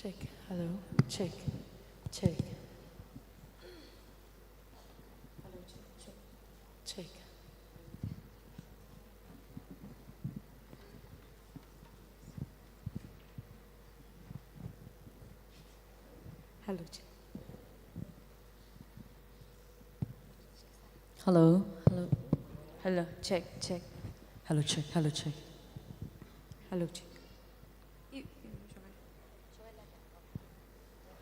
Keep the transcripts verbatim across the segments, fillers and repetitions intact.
Check. Hello. Check. Check. Hello, check, check. Check. Hello, check. Hello, hello. Hello, check, check. Hello, check, hello, check. Hello, check.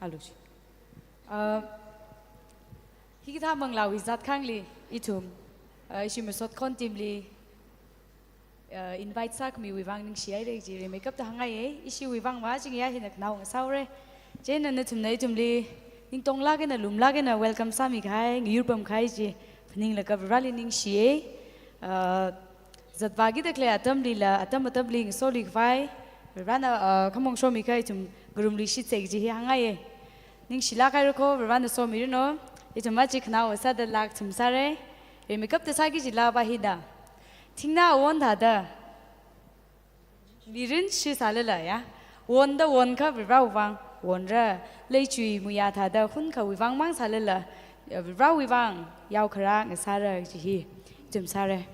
Hello, check. Uh, hikathā manglāwui zat khangli, ithum, uh, ishi masot khon team li, uh, invite sākhamiwui vang ningshihaira kaji rimeikapta hāngngaiya, ishiwui vang machingya hina khanao ngasāhaora. Chieina nathumna ithumli ningtonglāk eina lumlāk eina welcome sāmikahai, ngayurpamkahai chi phaninglaga Vareli ningshiya. Uh, zatvākida khalei atamlila, atam atamli ngasolikhavai Varena, uh, khamong shomikha ithum ngarumluishitsa kaji hi hāngngaiya. Ningshilāk haira kho, Varena somiranu. Ithum aja khanao sāda lāk thum sāra. Rimeikapta sāki jilaba hina, thingnā awon thāda mirin shisālala ya, wonda wonkha Varewui vang wonra. Leichui muiya thāda hunkhawui vang mang sālala, ya, Varewui vang yaokharā ngasāra kaji hi thum sāra.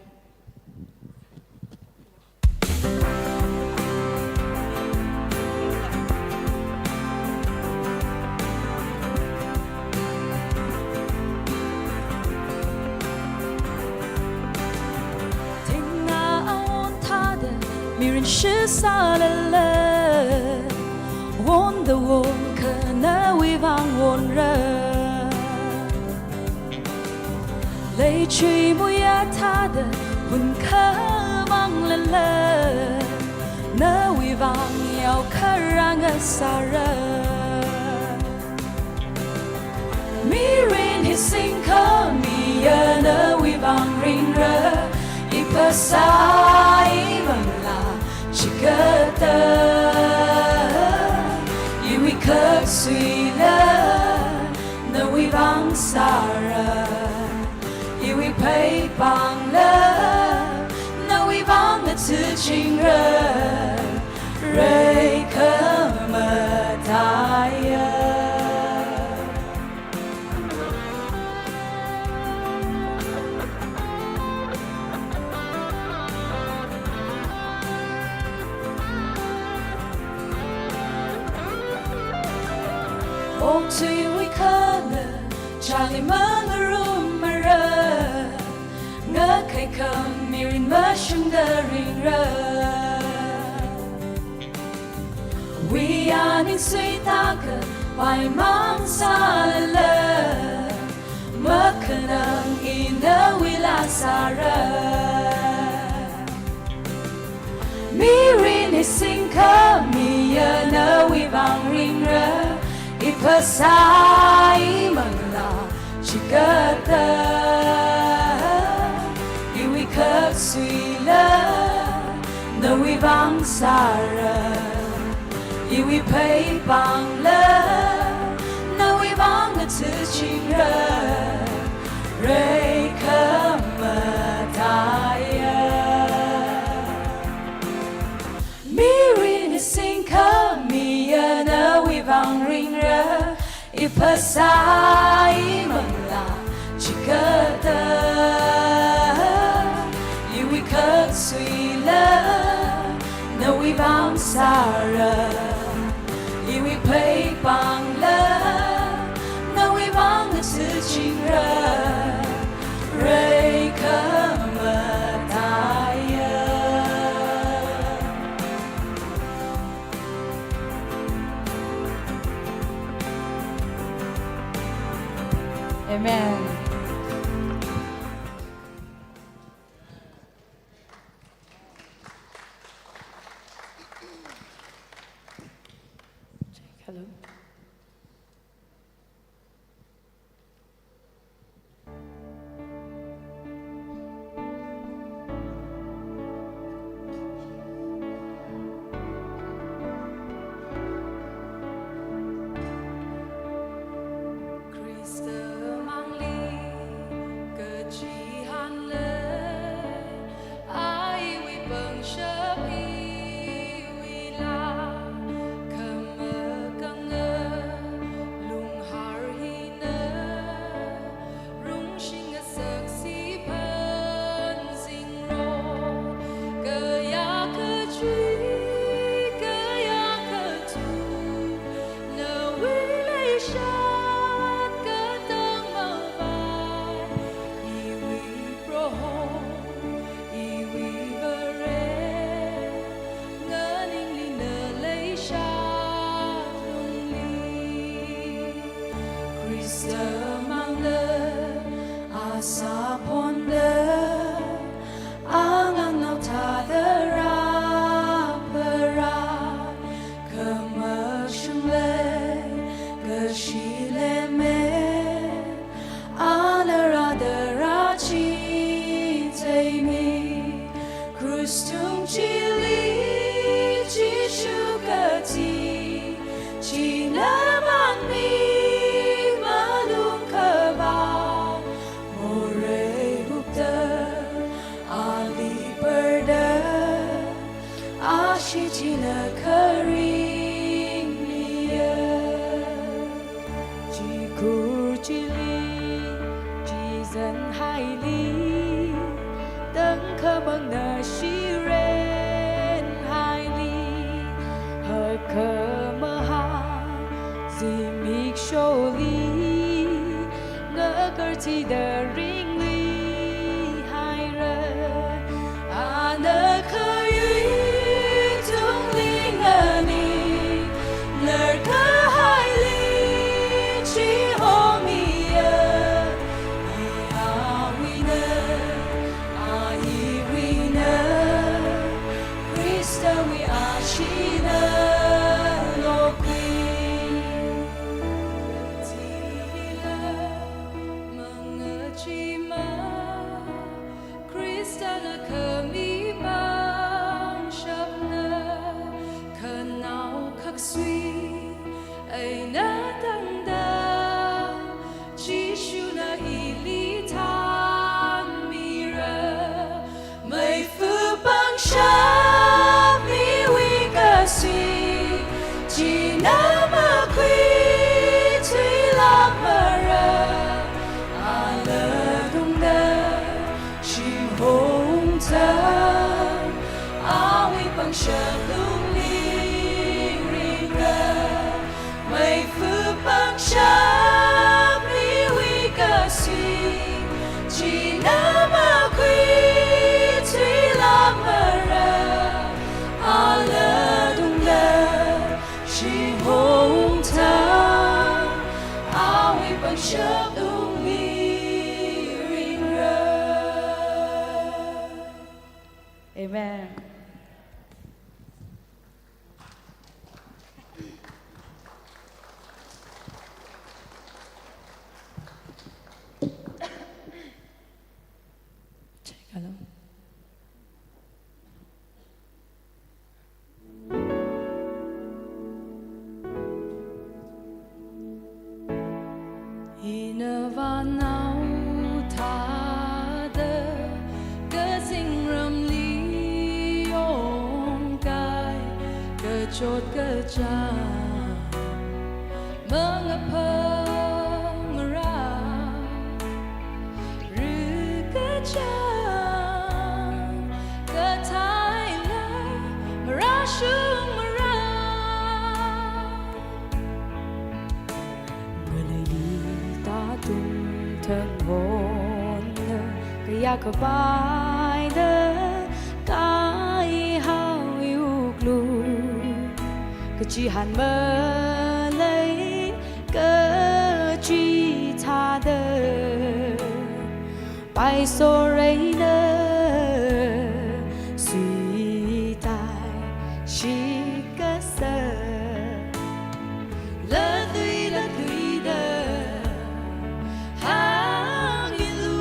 Thingnā awon thāda mirin shisālala, wonda wonkha nawui vang wonra. Leichui muiya thāda hunkha manglala, nawui vang yaokharā ngasāra. Mirin hi singkhamiya nawui vang ringra, i phasā i manglā chikatta, iwui khaksuila nawui vang sāra, iwui pheipāngla nawui vang athut chingra, rei khamataiya. Okathuiwui khala chali mangarumara, ngakhai khamirin mashungda ringra. Wuiya ningsui tākhavai mang sālala, makhanang i nawuila sāra. Mirin hi singkhamiya nawui vang ringra, i phasā i manglā chikatta, iwui khaksuila nawui vang sāra, iwui pheipāngla nawui vang athut chingra, rei khamataiya. Mirin hi singkhamiya nawui vang ringra, i phasā i manglā chikatta, iwui khaksuila nawui vang sāra, iwui pheipāngla nawui vang athut chingra, rei khamataiya. Amen. Sāphonda, angangnao thāda rāpharā, khamashung lei, kashi lei me, ana rāda rāchitheimi, krush tung chili Jishu kathi, china vang mi malung khavā, morei hupda, ali parda, ashee china kharing miya. Chikhur chili, chizan haili, tangkhamangna shiren haili, hakkhamahā zimiksho li, ngakarthida ringluihaira. Ana khayui tungli nganing, narkahaili chihomiya. I awuina, a iwuina, Khristawui asheena lokhui. Chila mangachima, Khristana khami pangshapna, khanao khaksui eina tangda, Jishuna ili thanmira. Meifa pangshap miwui kasui, china makhuithui lamara, ala tungda, shim hongtha, awui pangshap lungli ringra. Meifa pangshap miwui kasui, china makhuithui lamara, ala tungda, shim hongtha, awui pangshap lungli ringra. Amen. Check, hello. Ina vānao thāda kazingramli yongkahai kachot kachāng mangaphangra, rikachāng kathaila marāshungra. Ngaleili tātungthang honna kayākha paida kaihaowa wuklu, kachihān malei kachi thāda paisoreina suitai shikasā. Latui latuida hāngmilu.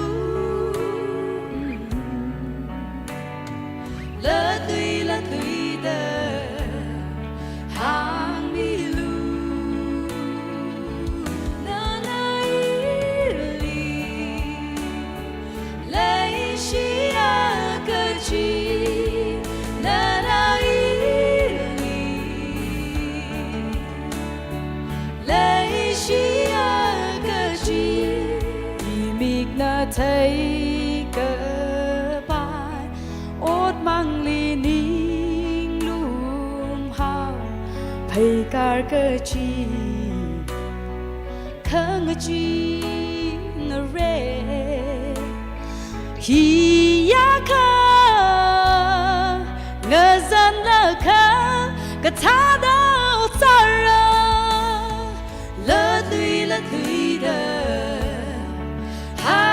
Latui latuida hāngmilu. Nana ili leishiya kachi, nana ili leishiya kachi, imikna theikapai, otmangli ninglung hao, pheikar kachi khangachee ngare. Hiyākha ngazanlakha kathāda otsaira. Latui latuida hā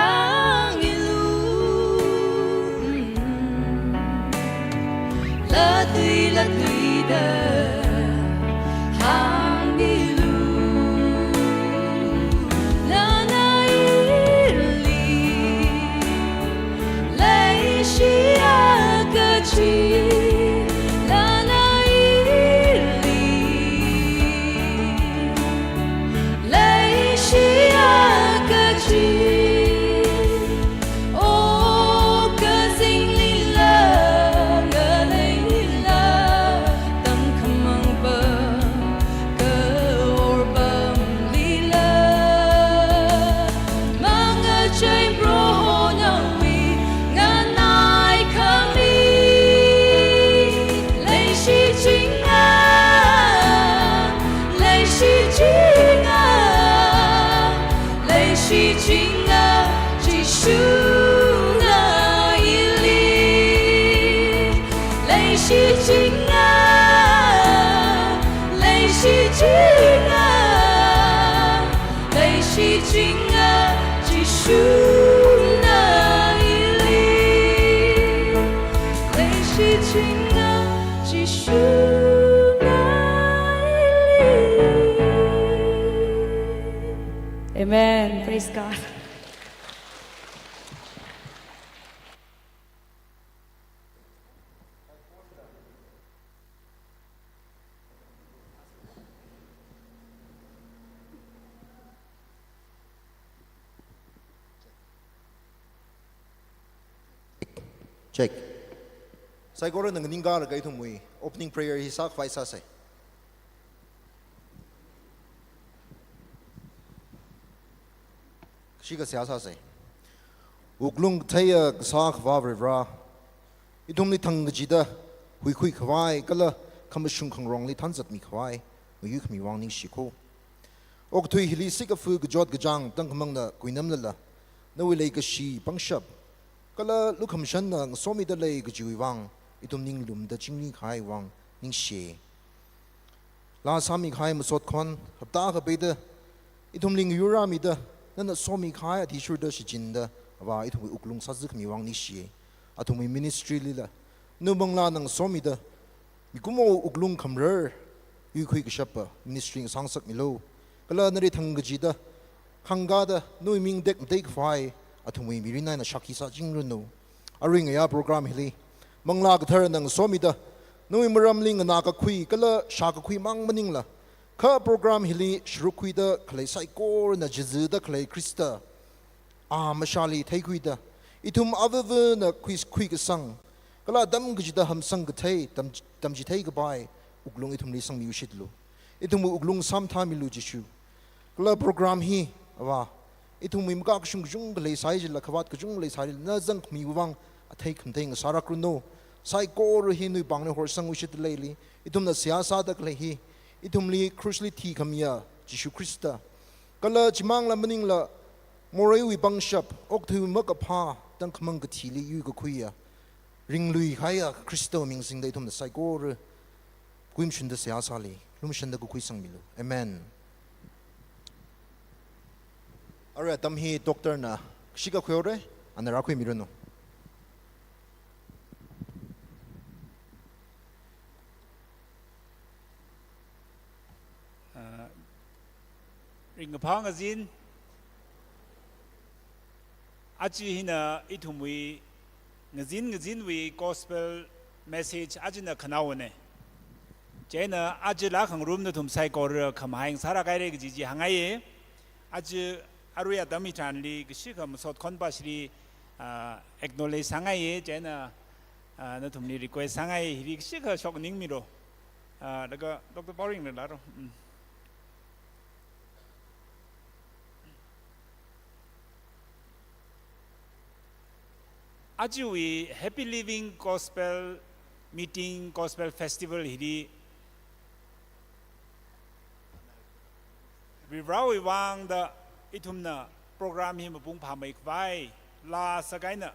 Shai Proho nawui nganai khami. Leishi chinga, leishi chinga, leishi chinga, Jishuna ili. Leishi chinga, leishi chinga, leishi chinga, Jishuna ili. Leishi chinga, Jishuna ili. Amen. Praise God. Check. Saikorana nganingkalaga ithumwui opening prayer hi sākhavai sāsei. Kashika seihā sāsei. Wuklung katheiya kasā Akhava Varivara, ithumli thangkachida huikhuikhavai kala khamashung khangarongli thanzatmikhavai mayuikhami vang ningshiko. Okathui hili sikafu kachot kachāng tangkhamangna kuinamlala, nawui leikashi pangshap kala lukhamashanna ngasomida lei kajiwui vang ithum ninglumda chingri kahai vang ningshi. Laa sāmikahai masotkhon hapta kapeida ithumli ngayurrāmida, nana somikahai athishurda shichinda, Avā, ithumwui wuklung sāzākhami vang ningshi. Athumwui ministry lila nawui manglāna ngasomida, mikumo wuklung khamrar yuikhui kashapa ministry ngasāngasakmilu. Kala nali thangkachida khangkāda nawui ming tekmateikhavai athumwui mirin eina shākhi sāchingranu. Arui ngayā program hili Manglā Katharana ngasomida, nawui maramli nganākakhui kala shākakhui mang maningla, kha program hili sharuk khuida khalei saikorana chizada khalei Khrista, A mashāli theikhuida, ithum avāvana khui, khuikasang kala atam kachida hamsang kathei, tam, tamchithei kapai wuklung ithumli sangmiushitlu. Ithumwui wuklung sāmathāmilu Jishu. Kala program hi, Avā, ithumwui makakashung kachungkha leisai jila, khavāt kachungkha leisai jila, na zangkhamiwui vang athei khamathei ngasārakranu. Saikora hi nawui pāngli horsang ushit leili, ithumna seihā sāda khalei hi, ithumli krushli thikhamiya Jishu Khrista, kala chimangla maningla moreiwui pangshap, okathui makaphā tangkhamang kathili yuikakhuiya, ringluikahaiya Khristawui ming singda ithumna saikora kuimshunda seihā sāli, lumshanda kakhui sangmilu. Amen. Arui atam hi doctorna kashika khuihaora, ana rākhuimiranu. Ah, ringkaphā ngazin, aja hina ithumwui ngazin ngazinwui gospel message ajana khanaowane. Chieina aja laa khangarum nathum saikora khamahai ngasāra kahaire kaji chi hāngngaiye. Aja arui atam hitharanli kashikha masotkhonpa shili, ah, acknowledge sāngaiye, chieina, ah, nathumli request sāngai, hili kashikha shokningmiro. Ah, laga Doctor Paoringla lāro. Mm. Ajawui Happy Living Gospel Meeting, Gospel Festival hili Varivarawui vangda ithumna program hi mapung phāmeikhavai laa sākahaina.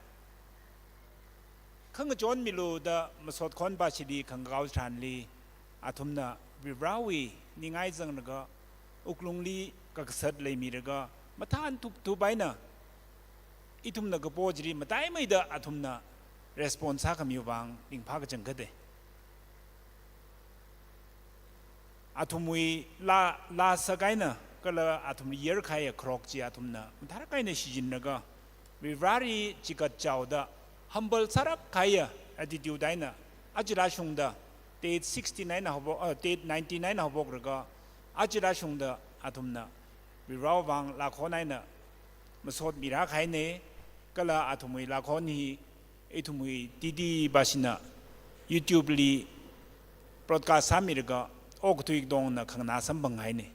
Khangachon milu da masotkhonpa shili khangakao tharanli, athumna Varivarawui ningai zanglaga, wuklungli kakazat leimiraga, mathān thupthup eina ithumna kapo chili mataimeida athumna response sākhamiwui vang ringphā kachangkhate. Athumwui laa, laa sākahaina kala athumli yarkahaiya kharok chi athumna mathālāk eina shichinlaga, Varivarali chikatchaoda, humble sālāk kahaiya attitude eina, aja lashungda, date sixteen eina haophok, uh, date nineteen eina haophoklaga, aja lashungda athumna Varivarawui vang laakhon eina masot mirākahaine, kala athumwui laakhon hi ithumwui T D bashina YouTube li broadcast sāmilaga okathui katongna khanganā samphanghaine.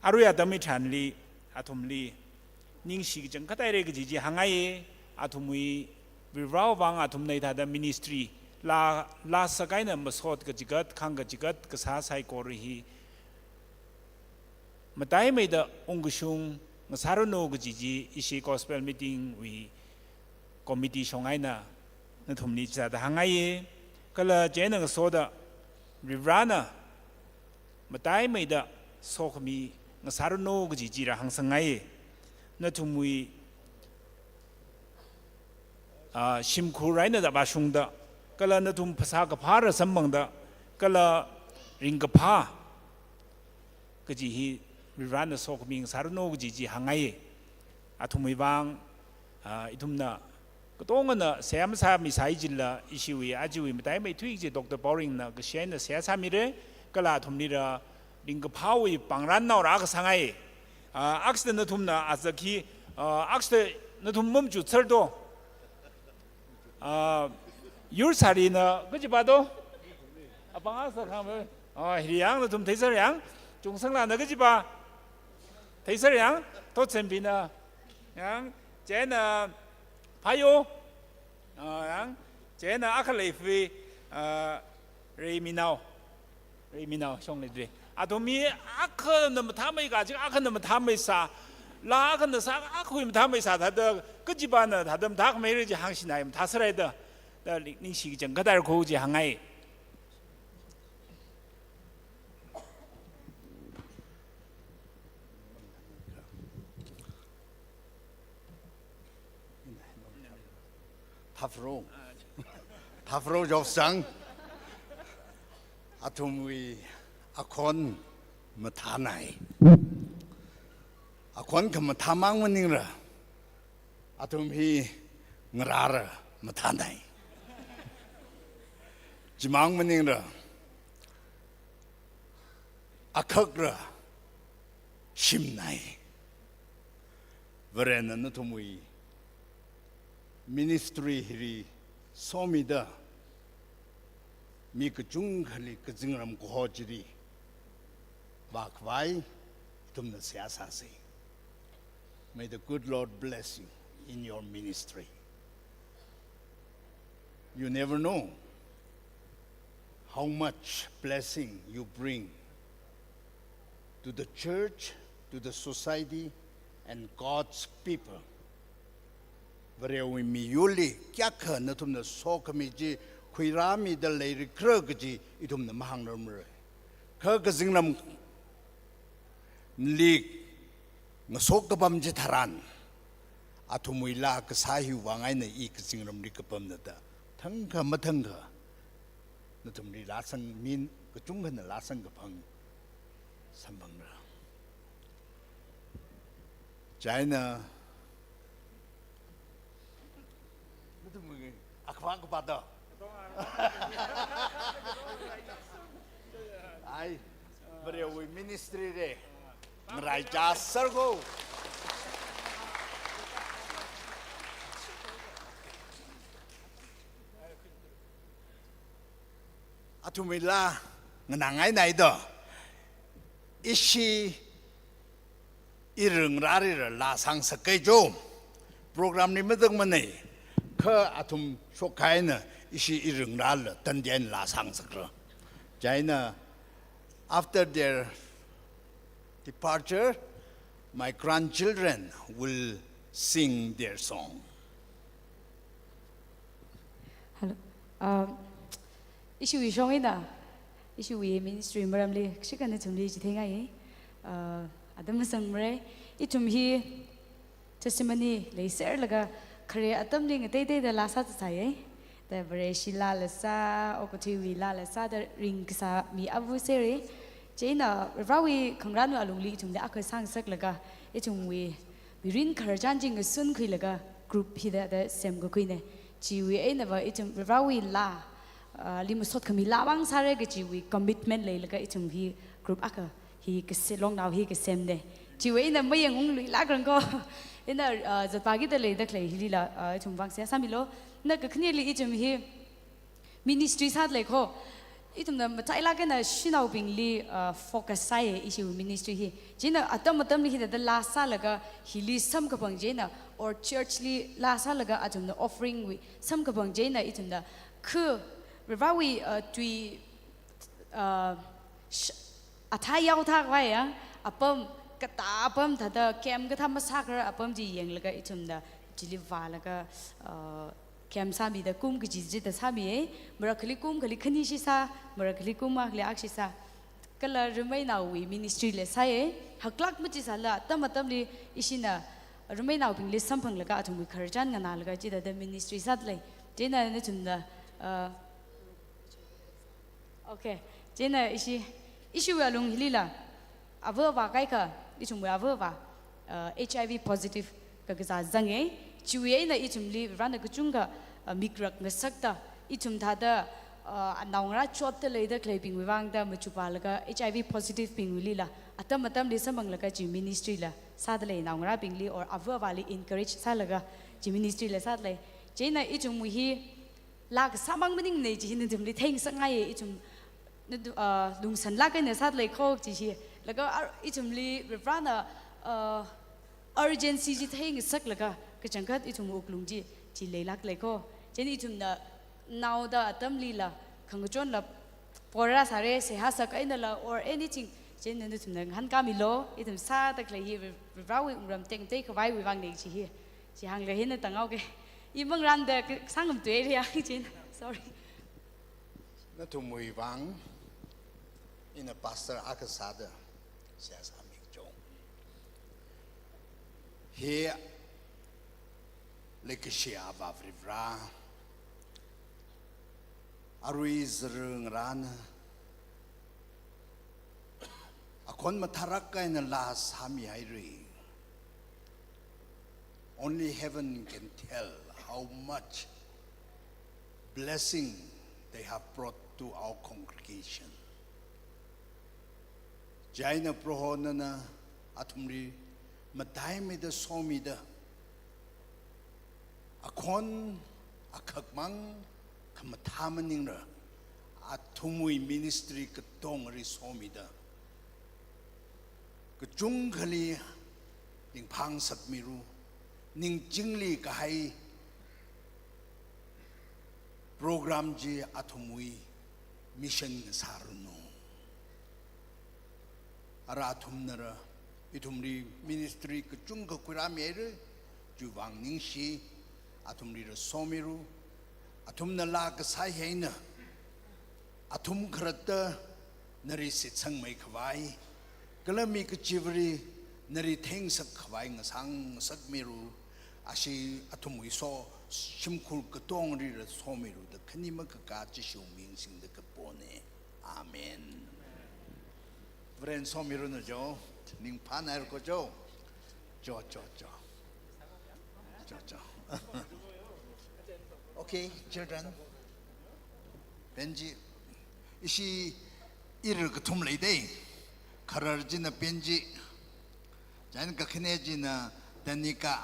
Arui atam hitharanli, athumli ningshi kachangkhat haira kaji chi hāngngaiya. Athumwui Varivarāwui vang athumna hithāda ministry laa, laa sākahaina masot kachigat, khāng kachigat kasā saikora hi mataimeida ungkashung ngasāranu kaji chi ishi gospel meeting wui committee shong eina nathumli chithāda hāngngaiya. Kala chieina ngasoda Varivarāna mataimeida sokhami ngasāranu kaji chi rāhāngsangngaiya. Nathumwui, ah, shimkhur eina da vāshungda, kala nathum phasā kaphā rāsamphangda, kala ringkaphā kaji hi Varivarāna sokhami ngasāranu kaji chi hāngngaiya. Athumwui vang, ah, ithumna katongana seihā masāmisai jilala ishiwui, ajawui mataimeithui chi Doctor Paoringna kashi eina seihā sāmira, kala athumlila ringkaphāwui pāngrannao rākasāngai. Ah, akhashida nathumna azak hi, ah, akhashida nathum mamachut sārdo. Ah, Yursārina kajipa do? Apāng akha sākhangme. Ah, hili yang nathum theisāra yang. Chungsanglana kajipa? Theisāra yang. Thotsenbina. Yang, chieina Phayo. Ah, yang, chieina akha leifui, ah, Reiminao. Reiminao shong leidri. Athum hi akhana mathāmei kaji, akhana mathāmeisā. Laa akhana sā, akhawui mathāmeisā thāda, kajipana thāda mathākhamei ri chi hāngshina, mathāsārai da, da ningshi kachangkhat haira ko chi hāngngai. Thafro. Thafro Josang. Athumwui akhon mathānai. Akhon khamathā mang maningla, athum hi ngarāla mathānai. Chimang maningla, akhakla shimnai. Varena nathumwui ministry hili somida, mi kachungkhali kazingram kaho chili vākhavai ithumna seihā sāsa. May the good Lord bless you in your ministry. You never know how much blessing you bring to the church, to the society, and God's people. Varewui miyurli kayākha nathumna sokhami chi khuirāmida leirikhala kaji ithumna mahāngrarmara. Kha kazingram li ngasok kapam chitharan, athumwui laa kasā hiwui vang eina i kazingramli kapamna da, thangkha mathangkha nathumli laa sangmi, kachungkhana laa sangkaphang samphangra. Chieina, nathumwui akhava kaphā da. Ai, Varewui ministry li ngaraichā sārko. Athumwui laa nganāngai nai do. Ishi iringrarila laa sāngasakkai jo. Program li matakmanei. Kha athum shokhaina ishi iringrarla tandi eina laa sāngasakra. Chieina, after their departure, my grandchildren will sing their song. Hello. Um, ishiwui shong eina, ishiwui ministry maramli kashikha nathumli chitheingai. Uh, atam masangmara, ithum hi testimony leiserlaga khare atamli ngateiteida laa sāsāsai. Da Vareshi laala sā, okathuiwui laala sā, da ringkasā mi avu sāra. Chieina Varewui khangarān alungli ithumli akha sāngasaklaga, ithumwui mirin khararchan chi ngasunkhuilaga group hithāda semkakhuina. Chiwui einava ithum Varewui laa, ah, li masot khami laa vang sāra kajiwui commitment leilaga ithum hi group akha hi kase-, longnao hi kasemna. Chiwui eina mayang ungluilākrang ko. Ina, ah, zatpakida leida khalei hilila, ah, ithum vang seihā sāmilo. Na kakhaneli ithum hi ministry sāda lei ko. Ithumna matailāk eina shanaobingli, uh, focus sāya ishi ministry hi. Chieina atam atamli hithāda laa sālaga hili samkaphang chieina or church li laa sālaga athumna offering wui samkaphang chieina ithumna khu Varewui, uh, tui, uh, sh-, athā yaotha khavai ya, apam, katā apam thāda camp kathā masākharar apam chi yanglaga ithumna chili vālaga, uh, camp sāmida kum kaji chida sāmiya. Marakhali kum khali khani shisā, marakhali kum akhali akha shisā. Kala rameinaowui ministry la sāya. Haklāk machisāla atam atamli ishina rameinaobingli samphanglaga athumwui khararchan nganālaga chithāda ministry sādalei. Chieina nathumna, uh, okay. Chieina ishi, ishiwui alung hilila, ava avā kaikha, ithumwui ava avā, uh, H I V positive kakazā zanga. Chiwui eina ithumli Varena kachungkha, uh, mikrak ngasakta, ithum thāda, uh, naongarā chotda leida khaleibingwui vangda machupalaga H I V positive bingwuilila atam atamli samphanglaga chi ministry la sādalei, naongarābingli or ava avāli encourage sālaga chi ministry la sādalei. Chieina ithumwui hi laa kasāmang maningmana chi hi nathumli theingasakngaiya, ithum natu-, ah, lungsanlāk eina sādalei kho chi hi. Laga ar-, ithumli Varena, ah, urgency chi theingasaklaga kachangkhat ithum wuklung chi, chi leilāklei kho. Chieina ithumna naoda atamlila khangachonla pora sāra, seihā sākahainala or anything. Chieina nathumna ngahānkāmilu, ithum sāda khalei hi Varewui wungram tekmatei khavaiwui vangna chi hi. Chi hānglaga hina tānghaoga. I mangarānda k-, sāngamthuira ya, chieina. Sorry. Nathumwui vang, ina pastor akha sāda seihā sāmichong. He leikashi Avā Varivara, arui zara ngarāna akhon mathālāk eina laa sāmihaira. Only heaven can tell how much blessing they have brought to our congregation. Chieina Proho nana athumli mataimida somida, akhon akhakmang khamathā maningra, athumwui ministry katongli somida, kachungkhali ringphāngasakmilu, ningchingli kahai program chi athumwui mission ngasāranu. Ara athumnara, ithumli ministry kachungkha khuirāmihaira, chiwui vang ningshi, athumlira somilu, athumna laa kasā hi eina, athum khalatta nali shitsangmei khavai, kala mi kachivali nali theingasak khavai ngasāngasakmilu, ashi athumwui so shimkhur katonglila somilu da khani makaka Jishu ming singda kapona. Amen. Varen somiranu jo, ningphānāilu ko jo. Jo, jo, jo. Jo, jo. Okay, children. Pen chi, ishi ira kathum leidei. Kharar china Pen chi. Chieina kakhane china Tanika.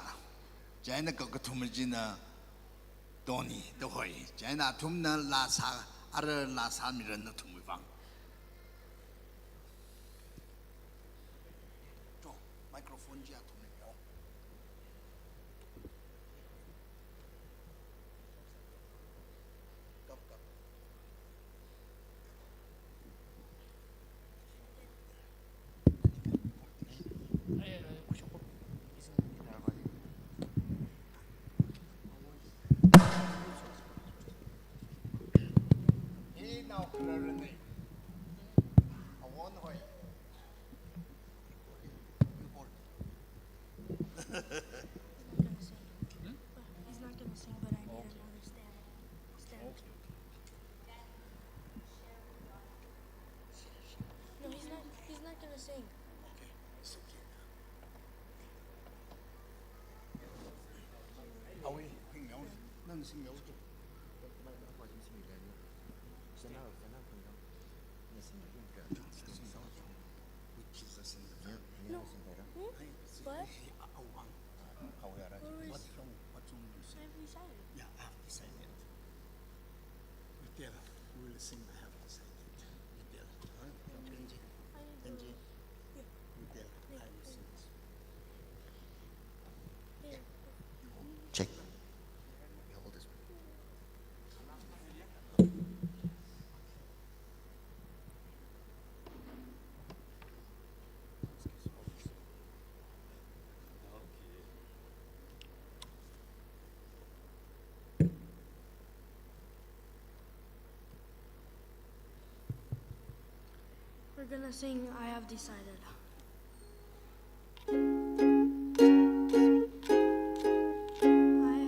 Chieina kakathuma china Tony, da hoi. Chieina athumna laa sā, ara laa sāmira nathumwui vang. Jo, microphone chi athumna yo. Kap, kap. He's not gonna sing, but I need another stand. Stand. No, he's not. He's not gonna sing. Okay, it's okay. Awi, hing miao, nang sing miao. No. Hmm? What? What song? What song do you sing? I have decided. Yeah, I have decided. We tell, we will sing, I have decided. We're gonna sing I Have Decided. I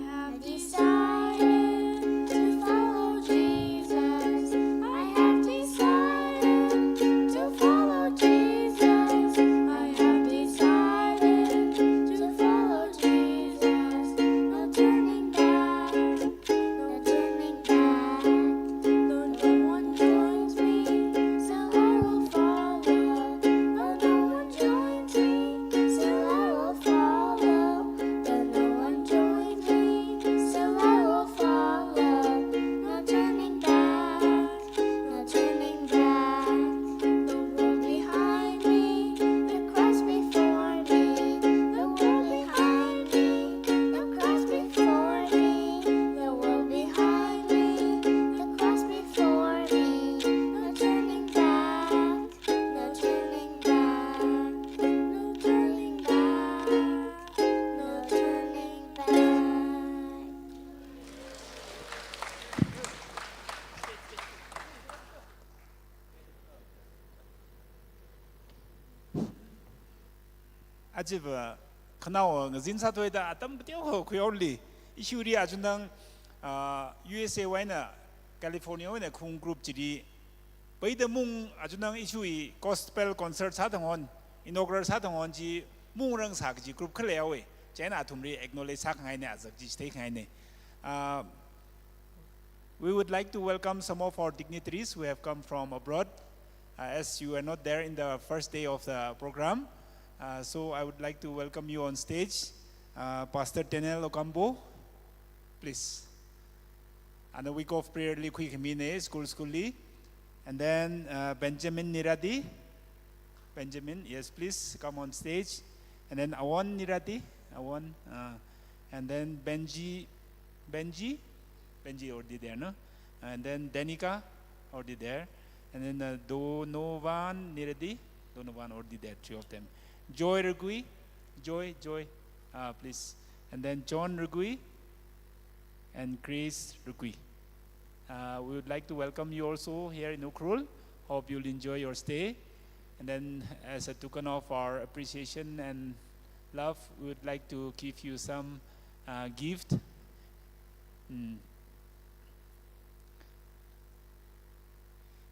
have decided to follow Jesus. I have decided to follow Jesus. I have decided to follow Jesus. No turning back. No turning back. Though no one joins me, still I will follow. Though no one joins me, still I will follow. Though no one joins me, still I will follow. No turning back. No turning back. The world behind me, the cross before me. The world behind me, the cross before me. The world behind me, the cross before me. No turning back, no turning back, no turning back, no turning back. Achiva khanao ngazin sāthuida atam pateo ho khuiorli. Ishuri achunang, ah, U S A wui eina California wui eina khung group chili. Paida mung achunang ishui gospel concert sāthang hon, inaugural sāthang hon chi mung rang sā kaji group khalei awe. Chieina athumli acknowledge sākhangaine, azak chi theikhangaine. Ah, We would like to welcome some of our dignitaries who have come from abroad, uh, as you were not there in the first day of the program. Uh, so I would like to welcome you on stage, uh, Pastor Daniel Okambo, please. Ana week of prayer li khuikhamine, school, school li. And then, uh, Benjamin Niradi. Benjamin, yes, please come on stage. And then Awon Niradi, Awon, uh, and then Benji, Benji, Benji already there, no? And then Danica, already there. And then, uh, Donovan Niradi, Donovan already there, three of them. Joy Rugui, Joy, Joy, uh, please. And then John Rugui, and Grace Rugui. Uh, we would like to welcome you also here in Ukhrul. Hope you'll enjoy your stay. And then, as a token of our appreciation and love, we would like to give you some, uh, gift. Mm.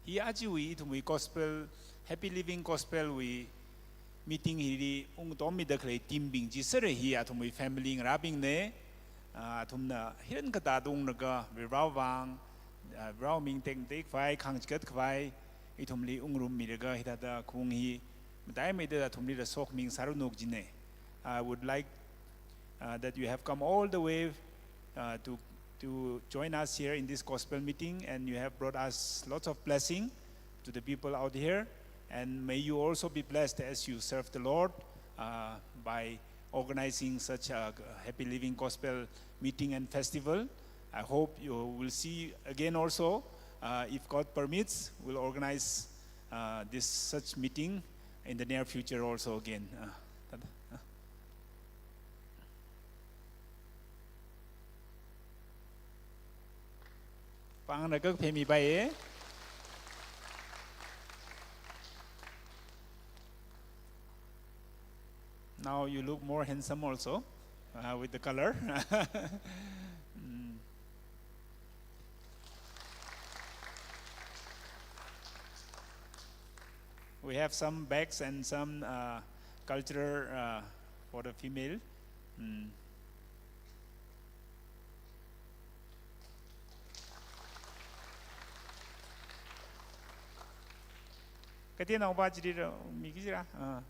Hi achiwui ithumwui gospel, Happy Living Gospel wui meeting hili ungtommida khalei team bing chi sāra hi athumwui family ngarābingne, ah, athumna hiran katāda unglaga Varivara vang, ah, Varivara ming tekmateikhavai, khangchigatkhavai, ithumli ungrummilaga hithāda khung hi mataimeida athumlila sokhami ngasāranu kajine. I would like uh, that you have come all the way, uh, to, to join us here in this gospel meeting, and you have brought us lots of blessing to the people out here. And may you also be blessed as you serve the Lord, uh, by organizing such a Happy Living Gospel meeting and festival. I hope you will see again also. Uh, if God permits, we'll organize, uh, this such meeting in the near future also again. Uh, tada, uh. Pāngna kakphemi bai, eh? Now you look more handsome also, uh, with the color. Mm. We have some bags and some, uh, cultural, uh, for the female. Mm. Kateonaopa chili ra, mi kachira? Ah.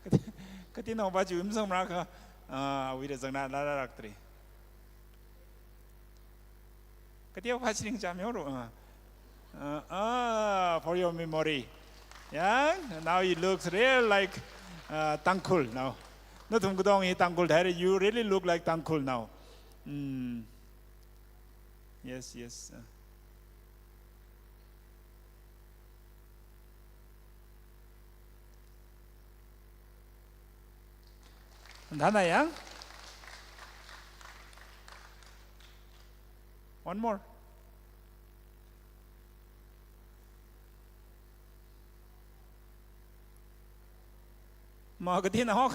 Kate-, kateonaopa chi wimsang mara kha, ah, awuila zangna lala raktre. Kateopa chi ningchāmyo ro, ah. Uh, ah, for your memory. Yeah, now it looks real like, uh, Tangkhul now. Nathum katong hi Tangkhul thāre, you really look like Tangkhul now. Mm. Yes, yes. Uh. Thana yang? One more. Ma kathina hok.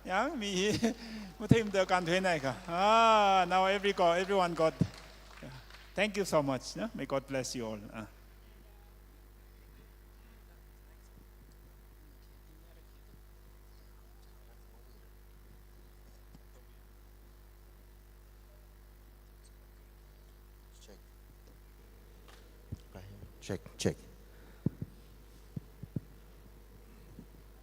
Yang mi matheimada kānthuinai kha. Ah, now every got, everyone got. Yeah. Thank you so much. No? May God bless you all. Ah. Check. Check, check.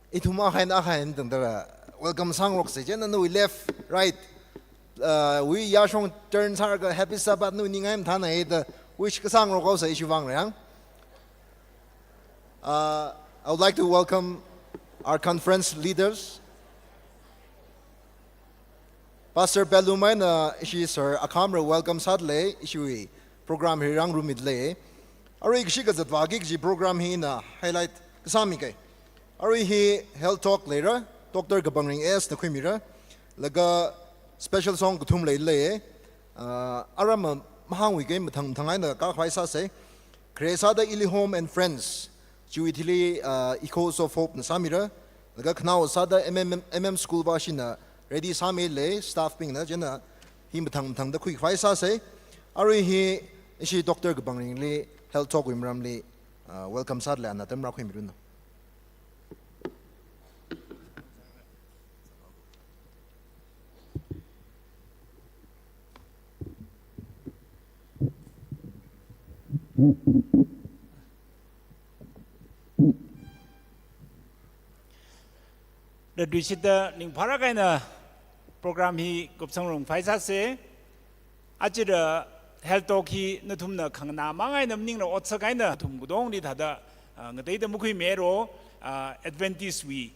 Ithum akha eina akha eina tangdala welcome sāngaroksa, chieina nawui left, right, uh, wui yāshong turn sālaga Happy Sabbath, nawui ningai mathānai da wish kasāngarok haosa ishi vang rang. Uh, I would like to welcome our conference leaders. Pastor Pelum eina ishi Sir Akhamra welcome sādalei, ishiwui program hi rāngarummidalei. Arui kashi kazat vāki kaji program hina highlight kasāmi kai. Arui hi health talk leira, Doctor Kapangring S na khuimira, laga special song kathum leilei. Ah, ara ma-, mahāngwui kai, mathang mathang eina kākhavai sāsei. Khare sāda Ili Home and Friends, chiwui thili, ah, Echoes of Hope na sāmira. Laga khanao sāda M M, M M School vāshina ready sāmilei, staff bingna, chieina hi mathang mathangda khuikhavai sāsei. Arui hi ishi Doctor Kapangringli health talk wui maramli, ah, welcome sādalei, ana atam rākhuimiranu. Rātui shida ning pharākahaina program hi kupsang rung phai sāsei. Achida health talk hi nathumna khanganā mang eina maningla otsak eina nathum katongli thāda, ah, ngateida makhuimiro, ah, Adventist wui,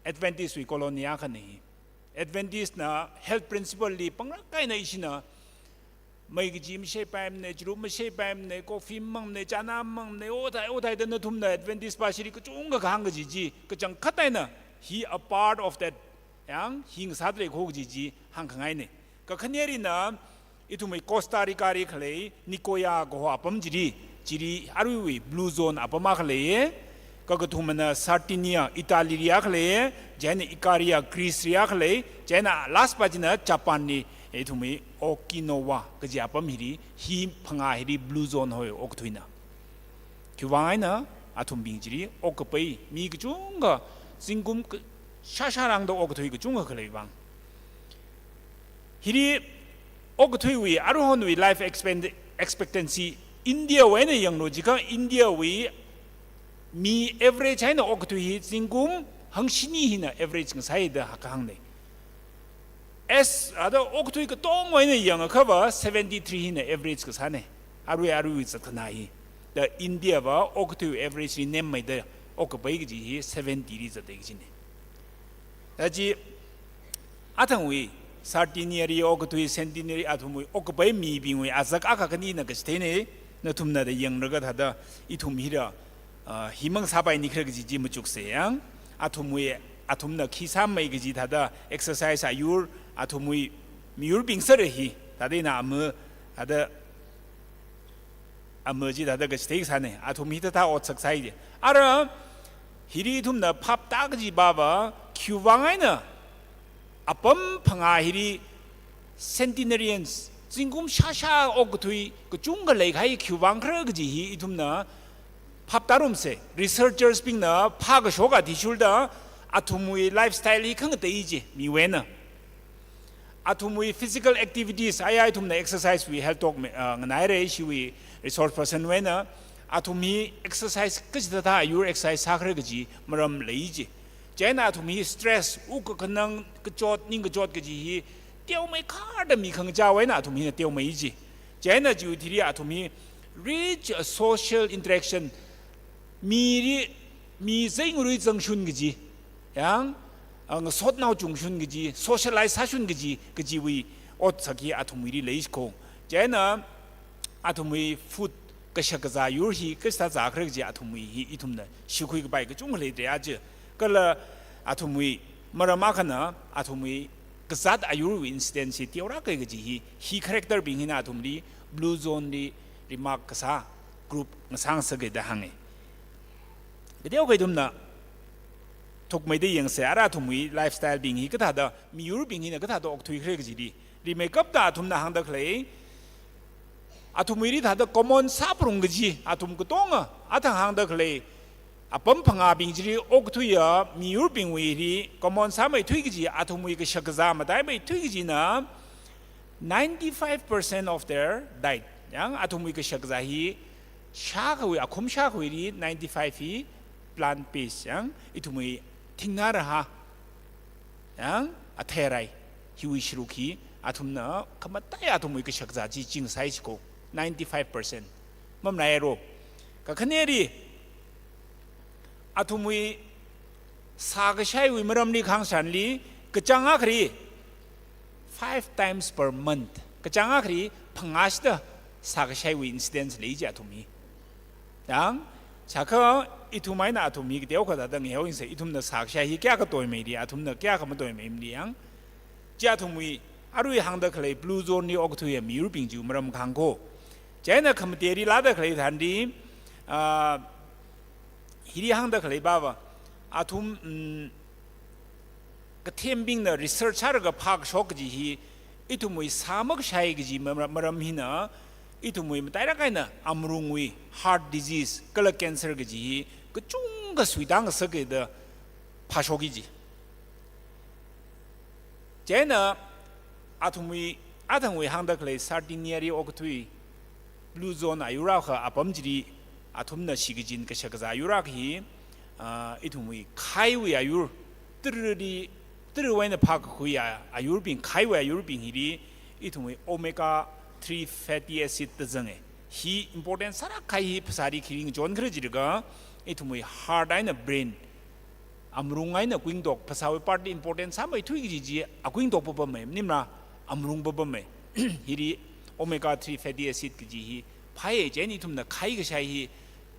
Adventist wui colony akhana hi. Adventist na health principle li pangrak eina ishina mei kaji masheipaimana, chirup masheipaimana, coffee mangmana, chana mangmana, othai, othaida nathumna Adventist pāshiri kachungkha kahāng kaji chi, kachangkhat eina hi a part of that, yang hi ngasāda leikho kaji chi hāngkhangaina. Kakhanerina, ithumwui Costa Rica li khalei Nicoya kaho apam chili, chili aruiwui blue zone apam akha leiya. Kakathumana Sardinia, Italy li akha leiya, chieina Icaria, Greece li akha lei, chieina last pa china Japan li, ithumwui Okinawa kaji apam hili, hi phangā hili blue zone hoi okathuina. Khiwuivang eina, athumbing chili okkapai mi kachungkha, zingkum ka-, shāshā lāngda okathui kachungkha khalei vang. Hili okathuiwui, aruihonwui life expend-, expectancy India wui eina yanglu jiakha India wui mi average eina okathui hi zingkum hangshini hina average ngasāi da hākahāngna. As, ada okathui katongwui eina yangakhava seventy-three hina average kasāna. Arui aruiwui zatkhanā hi. Da India va okathui average li nemmeida okkapai kaji hi seventy li zatda kajina. Aja athangwui Sardinia li okathui, Centenary athumwui okkapai mibingwui azak akha khanina kachitheina, nathumna da yanglaga thāda ithum hila, ah, himang sāpaini khare kaji chi machukse yang. Athumwui, athumna khi sāmei kaji thāda exercise ayur, athumwui miyurbing sāra hi, thāda ina ama, thāda ama chi thāda kachithei sāna, athum hithāda otsak sāi je. Ara, hili ithumna phaptā kaji baba, khiwuivang eina, apam phangā hili centenarians, zingkum shāshā okathui kachungkha leikahai khiwuivang khare kaji hi ithumna phaptārumse, researchers bingna phākashok athishurda, athumwui lifestyle hi khangatei je, miwui eina. Athumwui physical activities, aya ithumna exercise wui health talk me, ah, nganaira ishiwui resource person wui eina, athum hi exercise kachithāda ayur exercise sākhare kaji maram lei je. Chieina athum hi stress, wukkhanang kachot, ning kachot kaji hi, teomeikharda mi khangachāwui eina athum hina teomei je. Chieina chiwui thili athum hi rich, uh, social interaction, mili, mi zeingarui zangshun kaji, yang, uh, ngasotnao chungshun kaji, socialize sāshun kaji, kajiwui otsak hi athumwuili leiko. Chieina athumwui food kashak kazā yur hi kashak zākhare kaji athumwui hi ithumna shikhui kapai kachungkha leidalei aja. Kala athumwui maram akhana athumwui kazāt ayurwui incidence hi teolāka kaji hi, hi character bing hina athumli blue zone li remark kasā group ngasāngasaka da hānga. Kateokha ithumna Thukmeida yangsa, ara athumwui lifestyle bing hi kathāda, miyurbing hina kathāda okthuikhare kajili. Rimeikapta athumna hāngda khalei, athumwuili thāda common sāphalung kaji, athum katonga, athang hāngda khalei, apam phangābing chili okthuiya miyurbingwuili common sāmeithui kaji, athumwui kashakazā mataimeithui kajina, ninety-five percent of their diet. Yang athumwui kashakazā hi shākhawui, akhum shākhawuili ninety-five hi plant based. Yang ithumwui thingnā rahā, yang athei arai, hiwui sharuk hi athumna khamataiya athumwui kashakazā chi ching sai chiko, ninety-five percent. Mamalairo. Kakhaneli, athumwui sākashaiwui maramli khangsanli, kachāng akhali five times per month. Kachāng akhali phangāshida sākashaiwui incidence lei ji athum hi. Yang, chakha ithum eina athum hi kateokha thāda ngaheo yangsa, ithumna sākashai hi kayākha toimeili, athumna kayākha matoimeili yang. Chi athumwui, arui hāngda khalei blue zone li okthuiya miyurbing chiwui maram khangko. Chieina khamateli lāda khalei tharanli, ah, hili hāngda khalei baba, athum, mm, kathembingna research sālaga phākashok kaji hi, ithumwui sā makashai kaji mara-, maram hina, ithumwui matairak eina amrungwui heart disease, kala cancer kaji hi, kachungkha suitang ngasaka da phāshoki ji. Chieina athumwui, athangwui hāngda khalei Sardinia li okthui blue zone ayur akha apam chili athumna shikachin kashakazā ayur akha hi, ah, ithumwui khaiwui ayur, tara̱li, tara̱wui eina phākakhui a-, ayurbing, khaiwui ayurbing hili, ithumwui omega three fatty acid da zanga. Hi important sālāk kahai hi phasāli khi ringchonkhare jilaga, ithumwui heart eina brain, amrung eina kuingtok, phasāwui part li important sāmeithui kaji chi akuingtok papamei, maningmara amrung papamei. Hili omega three fatty acid kaji hi phāya, chieina ithumna khaikashai hi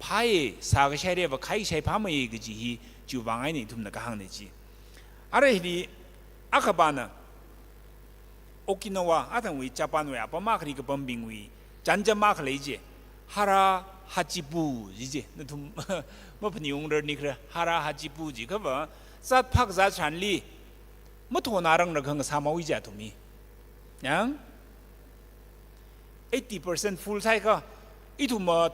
phāya, sākashailiva khaikashai phāmeiya kaji hi chiwui vang eina ithumna kahāngna ji. Ara hili akhapana, Okinawa, athangwui Japan wui apam akhali kapambingwui chānjam akha lei ji, hara hachibu ji ji, nathum maphaningungra nikhala, hara hachibu jikhava, zat phākazā tharanli mathonarang laga ngasāmao ji athum hi. Yang eighty percent full sāakha, ithumva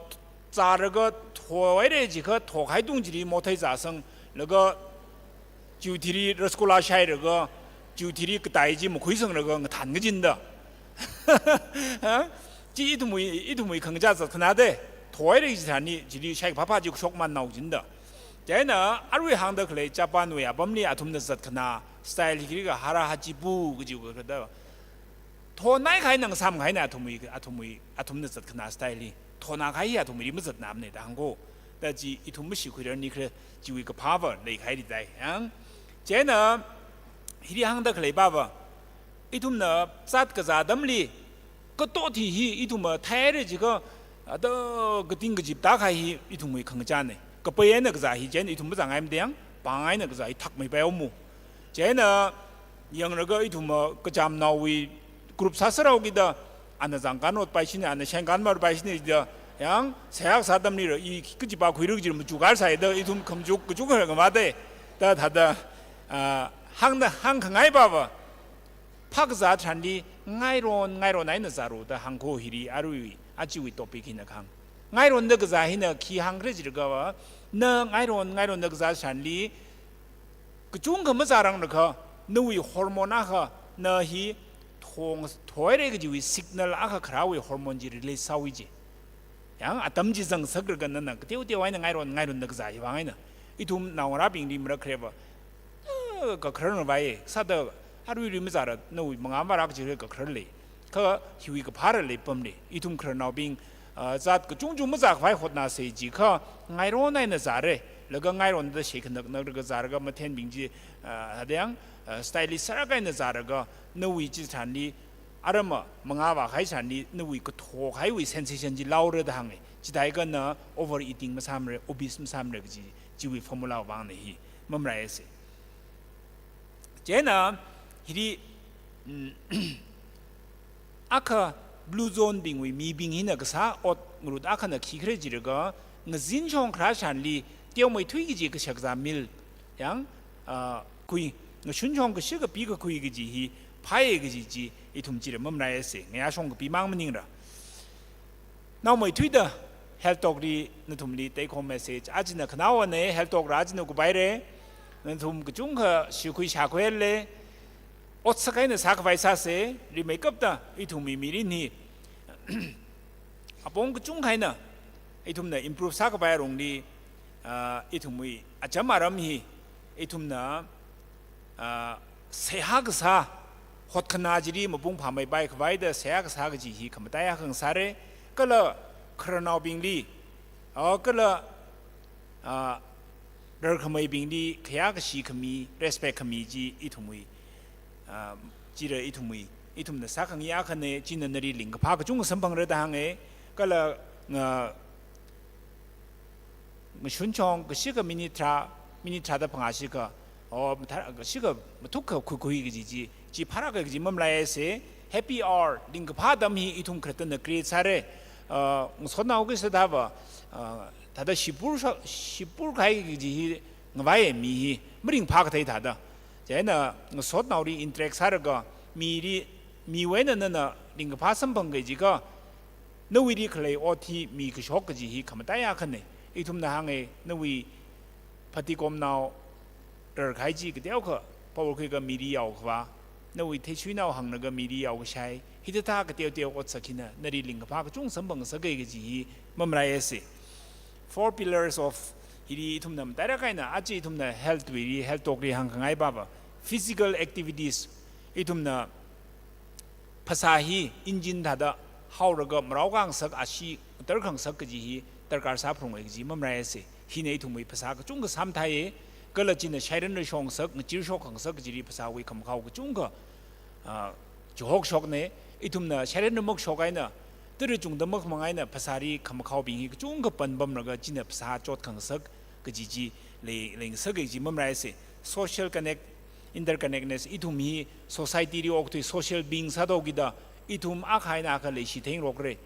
zālaga thohaira jikha, thokahai tung chili mothei zāsanglaga, chiwui thili rasgulla shailaga, chiwui thili katai chi makhuisanglaga ngathān kajina da. Ha? Chi ithumwui, ithumwui khangachā zatkhanā da. Thohaira kaji tharanli, chili shaikaphā phā chi kashok mannao jina da. Chieina arui hāngda khalei Japan wui apamli athumna zatkhanā style hi khikhala hara hachibu kajiwui kathāda. Thonai kahai eina ngasāmkahai eina athumwui, athumwui, athumna zatkhanā style hi. Thonā kahai hi athumwuili mazatnāmana da hāngko. Da chi ithum mashikhuira nikhala, chiwui kaphāva leikahai ridai. Yang, chieina hili hāngda khalei baba, ithumna zat kazā atamli, katot hi hi ithumva thaihaira jikha, ada kating kajipta kahai hi ithumwui khangachāna. Kapai eina kazā hi chieina ithum mazāngaimada yang, pāng eina kazā hi thakmeipaihaomo. Chieina yanglaga ithumva kachamnaowui group sāsārao kida, ana zangkān otpai shina, ana shengkān marpai shina da, yang, seihā kasā atamlila, i kajipa khuira kajila machukar sāya da, ithum khamachuk, kachuk kharā ngamada, da thāda, ah, hāngda, hāngkhangai baba, phākazā tharanli ngairon, ngairon eina zālu da hāngko hili arui, achiwui topic hina kahāng. Ngaironda kazā hina khi hāngkhala jilakha, na ngairon, ngaironda kazā tharanli, kachungkha mazārang lakha, nawui hormone akha, na hi thong, thohaira kajiwui signal akha kharāwui hormone chi release sāhaowa ji. Yang atam chi zangsaklaga nana kateo teo eina ngairon, ngaironda kazā hi vang eina. Ithum naongarābingli marak khareva, eh, kakharar ngavai, sāda aruirui mazāra, nawui mangā mara kaji hi kakharar lei. Kha hiwui kaphāla leipamna. Ithum khararnaobing, ah, zat kachungchung mazākhavai hotnāsa jikha, ngairon eina zāra, laga ngaironda shei khanaknaklaga zālaga mathenbing chi, ah, hada yang, ah, stylish sālāk eina zālaga, nawui chi tharanli, aram mangā vākahai tharanli, nawui kathokahaiwui sensation chi laora da hānga. Chithākha na overeating masāmara, obese masāmara kaji, chiwui formula vangna hi, mamalaisa. Chieina, hili, mm, akha blue zone bingwui mibing hina kasā ot ngarut akhana khikhala jilakha, ngazin shong kharā tharanli, teomeithui kaji kashakazā meal, yang, ah, khui, ngashun shong kashika pikakhui kaji hi phāya kaji chi ithum chili mamalaisa, ngayā shong kapimang maningra. Naomeithuida Health Talk li nathumli take home message. Ajana khanaowana, Health Talk rā ajana kupaira. Nathum kachungkha shikhui shākhuihaira. Otsak eina sākhavai sāsa, rimeikapta ithumwui mirin hi apong kachungkha eina ithumna improve sākhavai alungli, ah, ithumwui acham aram hi ithumna, ah, seihā kasā, hotkhanā chili mapung phāmeipai khavaida seihā kasā kaji hi khamataiya khangasāra. Kala khararnaobingli, ah, kala, ah, rarkhameibingli khayākashi khami, respect khami chi ithumwui, ah, chili ithumwui, ithumna sākhangayi akhana. China nali lingkaphā kachungkha samphangra da hānga. Kala nga, ngashun shong kashika minute tharā, minute tharāda phangā shikha, o, mathā, kashika mathukha khuikhui kaji chi, chi phārāka kaji mamalaisa. Happy hour, lingkaphā atam hi ithum khalattana create sāra. Ah, ngasotnao kashida va, ah, thāda shipur sha-, shipur kahai kaji hi ngavai mi hi maringphā kathei thāda. Chieina ngasotnaoli interact sālaga, mili, miwui eina nana lingkaphā samphang kaji kha, nawuili khalei ot hi mikashok kaji hi khamataiya akhana. Ithumna hānga, nawui phatikomnao rarkahai chi kateokha power khuilaga mili yaokhavā, nawui theishuinao hānglaga mili yaokashai, hithāda kateoteo otsak hina nali lingkaphā kachungkha samphangngasaka kaji hi mamalaisa. Four pillars of, hili ithumna matailāk eina, aja ithumna health wuili, Health Talk li hāngkhangai pava, physical activities, ithumna phasā hi engine thāda haolaga marao khangasak, ashee ngatar khangasak kaji hi darkar sāphalunga kaji mamalaisa. Hina ithumwui phasā kachungkha samthaiya, kala china shairanla shokngasak, ngachirshok khangasak kajili phasāwui khamakhao kachungkha, ah, chihokshokna. Ithumna shairanla makashok eina, tara chungda makhamang eina phasāli khamakhaobing hi kachungkha panpamlaga china phasā chot khangasak kaji chi lei, leingasaka kaji mamalaisa. Social connect, interconnectedness, ithum hi society li okthui social being sāthaokida, ithum akha eina akha leishi theingarokra.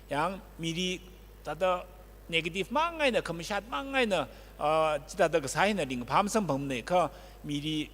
Yang mili thāda negative mang eina, khamashat mang eina, ah, chithāda kasā hina lingkaphā masamphangne kha, mili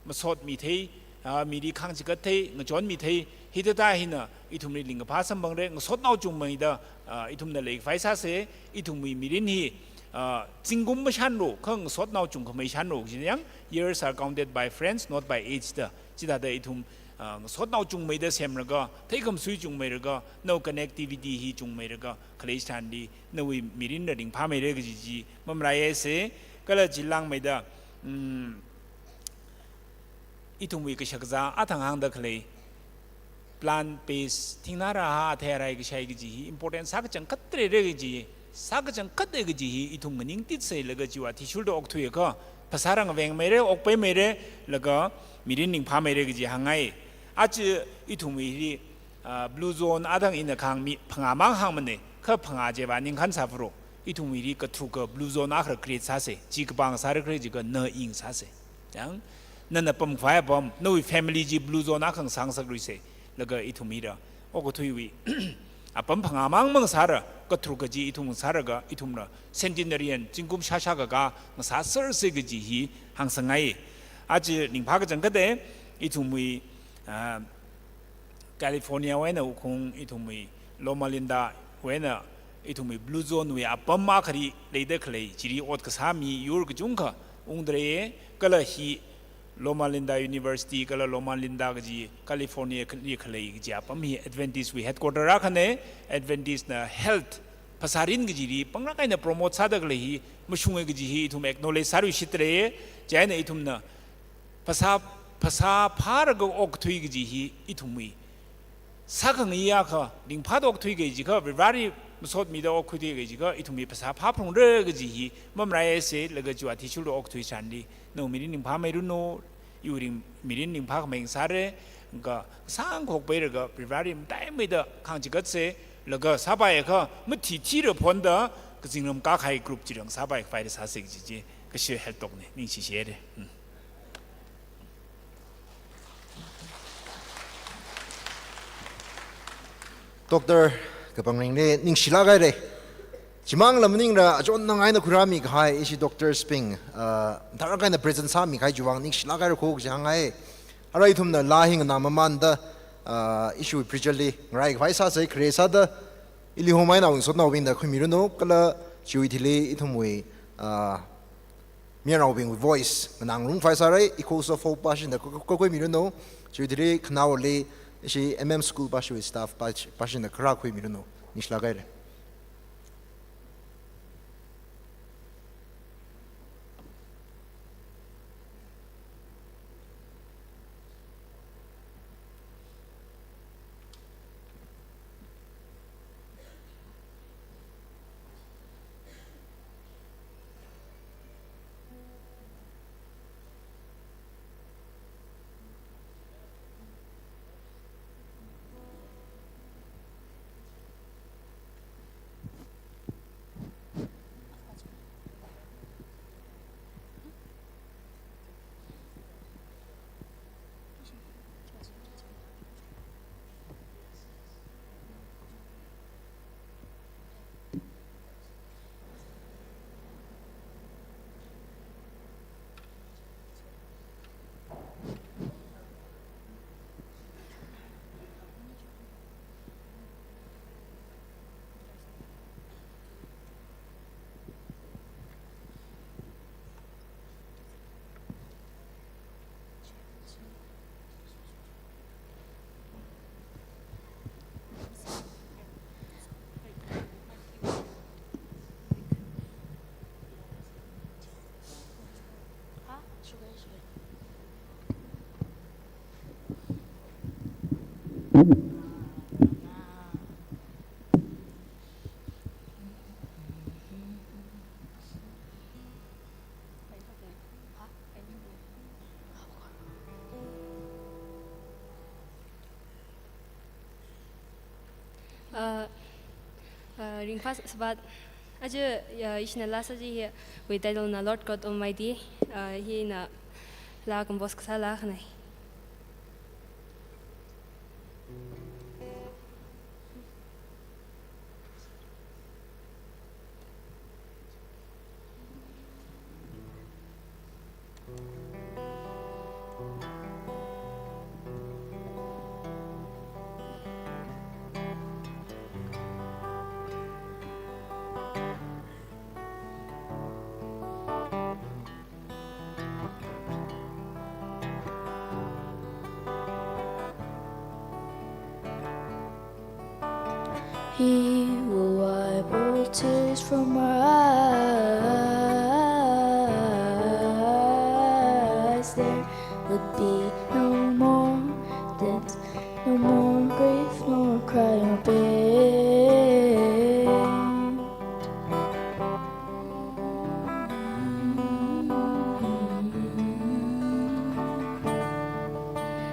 masotmithei, ah, mili khangchigatthei, ngachonmithei, hithāda hina ithumli lingkaphā samphangra. Ngasotnao chungmeida, ah, ithumna leikhavai sāsa. Ithumwui mirin hi, ah, zingkum mashanlu, kha ngasotnao chungkhamei shanlu, china yang, years are counted by friends, not by age da. Chithāda ithum, ah, ngasotnao chungmeida semlaga, theikhamasui chungmeilaga, nawui connectivity hi chungmeilaga khalei chitharanli nawui mirinla ringphāmeira kaji chi mamalaisa. Kala chili langmeida, mm, ithumwui kashakazā athang hāngda khalei plant based, thingnā rāhā athei arai kashai kaji hi important sākachangkhat leira kaji, sākachangkhat lei kaji hi ithum nganingtitsei. Laga chiwui athishurda okthuiakha phasā rāngavengmeira, okpaimeira, laga mirin ringphāmeira kaji hāngngai. Aja ithumwui hili, ah, blue zone athang ina kahāng mi phangā mang hāngmana, kha phangā chiva ningkhan sāpharo. Ithumwuili katharuka blue zone akha create sāsa. Chi kapang sāra khalei jiakha na ing sāsa. Yang, nana pamkhavai apam, nawui family chi blue zone akha ngasāngasakluisa. Laga ithumwuila okathuiwui apam phangā mang mang sāra, katharuka chi ithum sālaga, ithumla centenarian, zingkum shāshā kakā ngasāsersa kaji hi hāngsangngai. Aja ringphā kachangkhata, ithumwui, ah, California wui eina wukhung ithumwui Loma Linda wui eina ithumwui blue zone wui apam akhali leida khalei, chili ot kasā miyur kachungkha ungda leiya. Kala hi Loma Linda University, kala Loma Linda kaji California li khalei kaji apam hi Adventist wui headquarter akhana. Adventist na health, phasā rin kajili panglāk eina promote sāda khalei hi mashunga kaji hi ithum acknowledge sāluishitda leiya. Chieina ithumna phasā, phasā phālaga okthui kaji hi ithumwui sākhangayi akha, ringphāda okthui kaji kha, Varivarāli masotmida okthui kaji kha, ithumwui phasā phāphalungra kaji hi mamalaisa. Laga chiwui athishurda okthui chitharanli nawui mirin ringphāmeiranu, iwui ring-, mirin ringphākhamei ngasāra, kha sāngkhokpailaga Varivarāli mataimeida khangchigatsa. Laga sāpaiakha mathithila phonda kazingram kākahai group chili sāpai khavaila sāsa kaji chi kashi Health Talk na. Ningshi shire. Hmm. Doctor Kapangringli ningshilāk haira. Chimang lam maningla achonnang eina khuirāmi kahai ishi doctors bing, ah, tharākha eina present sāmi kahai chiwui vang ningshilāk haira kho kaji hāngngai. Arui ithumna laa hi nganāmamānda, ah, ishi preacher li ngarai khavai sāsei, khare sāda ili homai naoying sotnaobingda khuimiranu, kala chiwui thili ithumwui, ah, mayarnaobingwui voice nganāngarumkhavai sārai, Echoes of Hope pāshina kha-, kha-, khuimiranu, chiwui thili khanaoli ishi M M School pāshiwui staff pā-, pāshina kharā khuimiranu, ningshilāk haira. Uh, uh, ringphā Sabbath. Aja, uh, ishina laa sāji hiwui title na Lord God Almighty. Uh, hina laa compose kasā laa akhanai. He will wipe all tears from our eyes. There would be no more death, no more grief, nor cry, nor pain.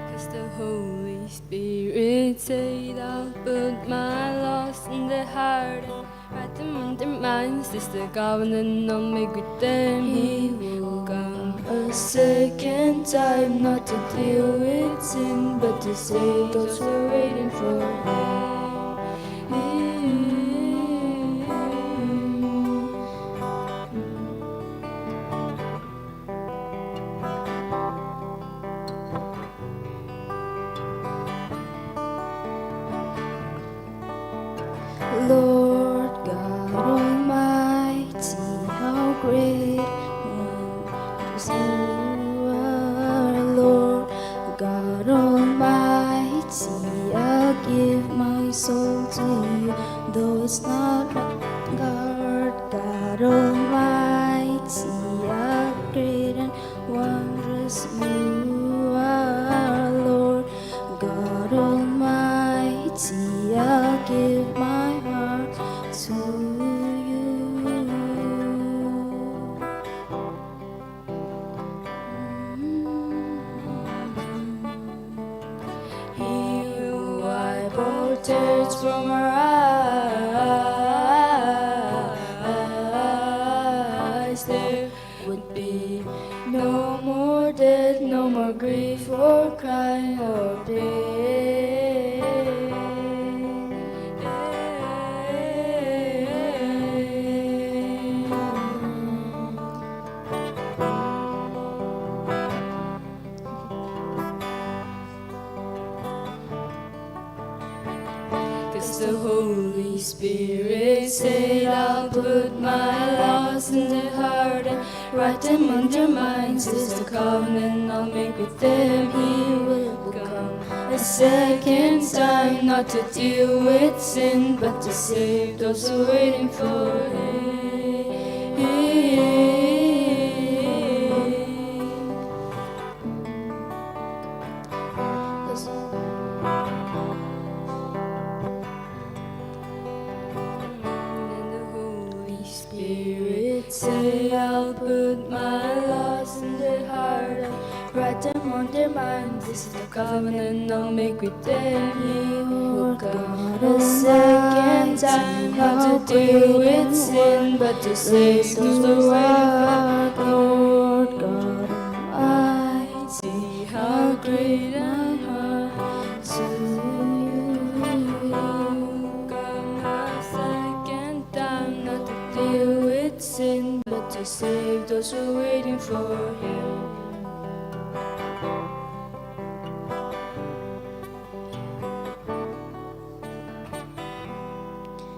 'Cause the Holy Spirit said, "I'll put my laws in their heart, and write them on their minds. This the covenant I'll make with them." He will come a second time, not to deal with sin, but to save those who are waiting for him. Lord God Almighty, how great and wondrous you are, Lord God Almighty. I give my soul to you, though it's not mine. Lord God Almighty, how great and wondrous you are, Lord God Almighty. I give my heart to you. He will wipe all tears from our eyes. There would be no more death, no more grief or crying or pain. The Holy Spirit said, "I'll put my laws in their heart and write them on their minds. This is the covenant I'll make with them." He will come a second time, not to deal with sin, but to save those who are waiting for him. And the Holy Spirit say, "I'll put my laws in their heart and write them on their minds. This is the covenant I'll make with them." He will come a second time, not to deal with sin, but to save those who are waiting for him. Lord God Almighty, how great and how to you. Come a second time, not to deal with sin, but to save those who are waiting for him.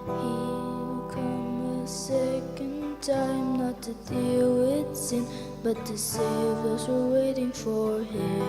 He'll come a second time, not to deal with sin, but to save those who are waiting for him.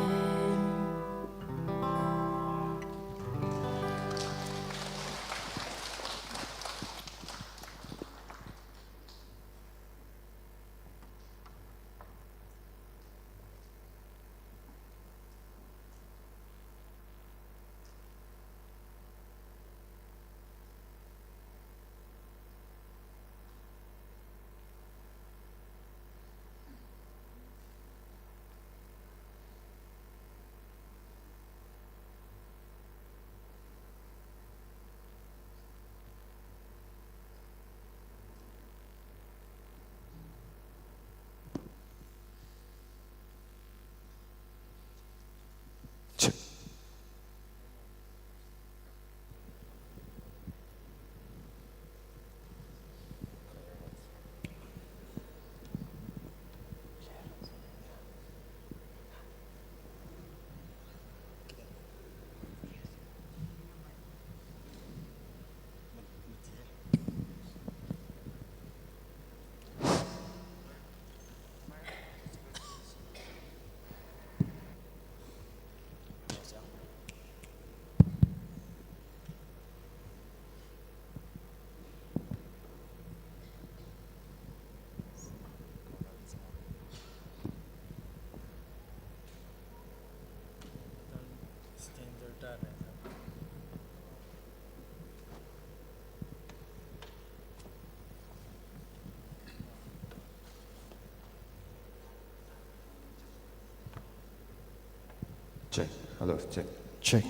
Check. Hello, check. Check.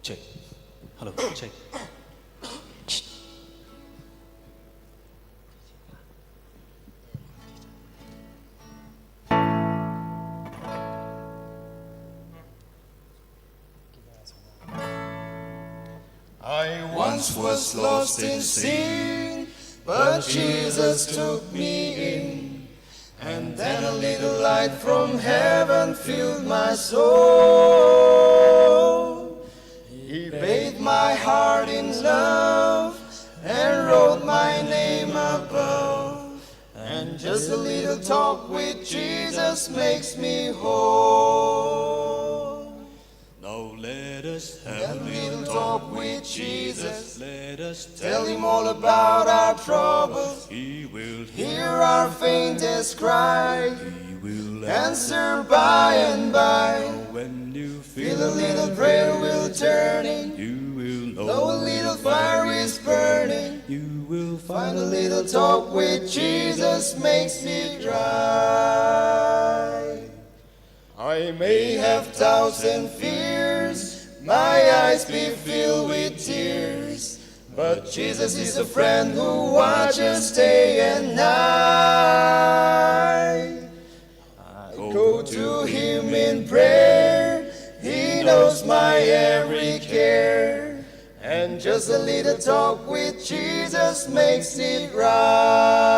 Check. Hello, check. I once was lost in sin, but Jesus took me in. And then a little light from heaven filled my soul. He bathed my heart in love and wrote my name above. And just a little talk with Jesus makes me whole. Now let us have a little talk with Jesus. Let us tell him all about our troubles. He will hear our faintest cry. He will answer by and by. When you feel a little prayer wheel turning, you will know a little fire is burning. You will find a little talk with Jesus makes me dry. I may have doubts and fears, my eyes be filled with tears, but Jesus is a friend who watches day and night. I go to him in prayer, he knows my every care, and just a little talk with Jesus makes it right.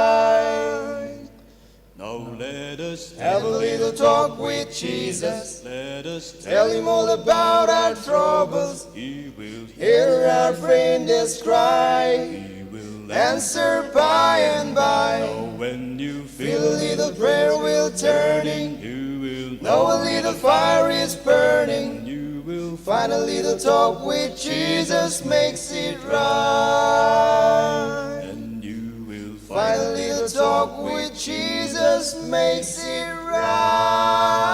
Now let us have a little talk with Jesus. Let us tell him all about our troubles. He will hear our friend is cry. He will answer by and by. Now when you feel a little prayer wheel turning, you will know a little fire is burning. You will find a little talk with Jesus makes it right. And you will find a little talk with Jesus makes it right.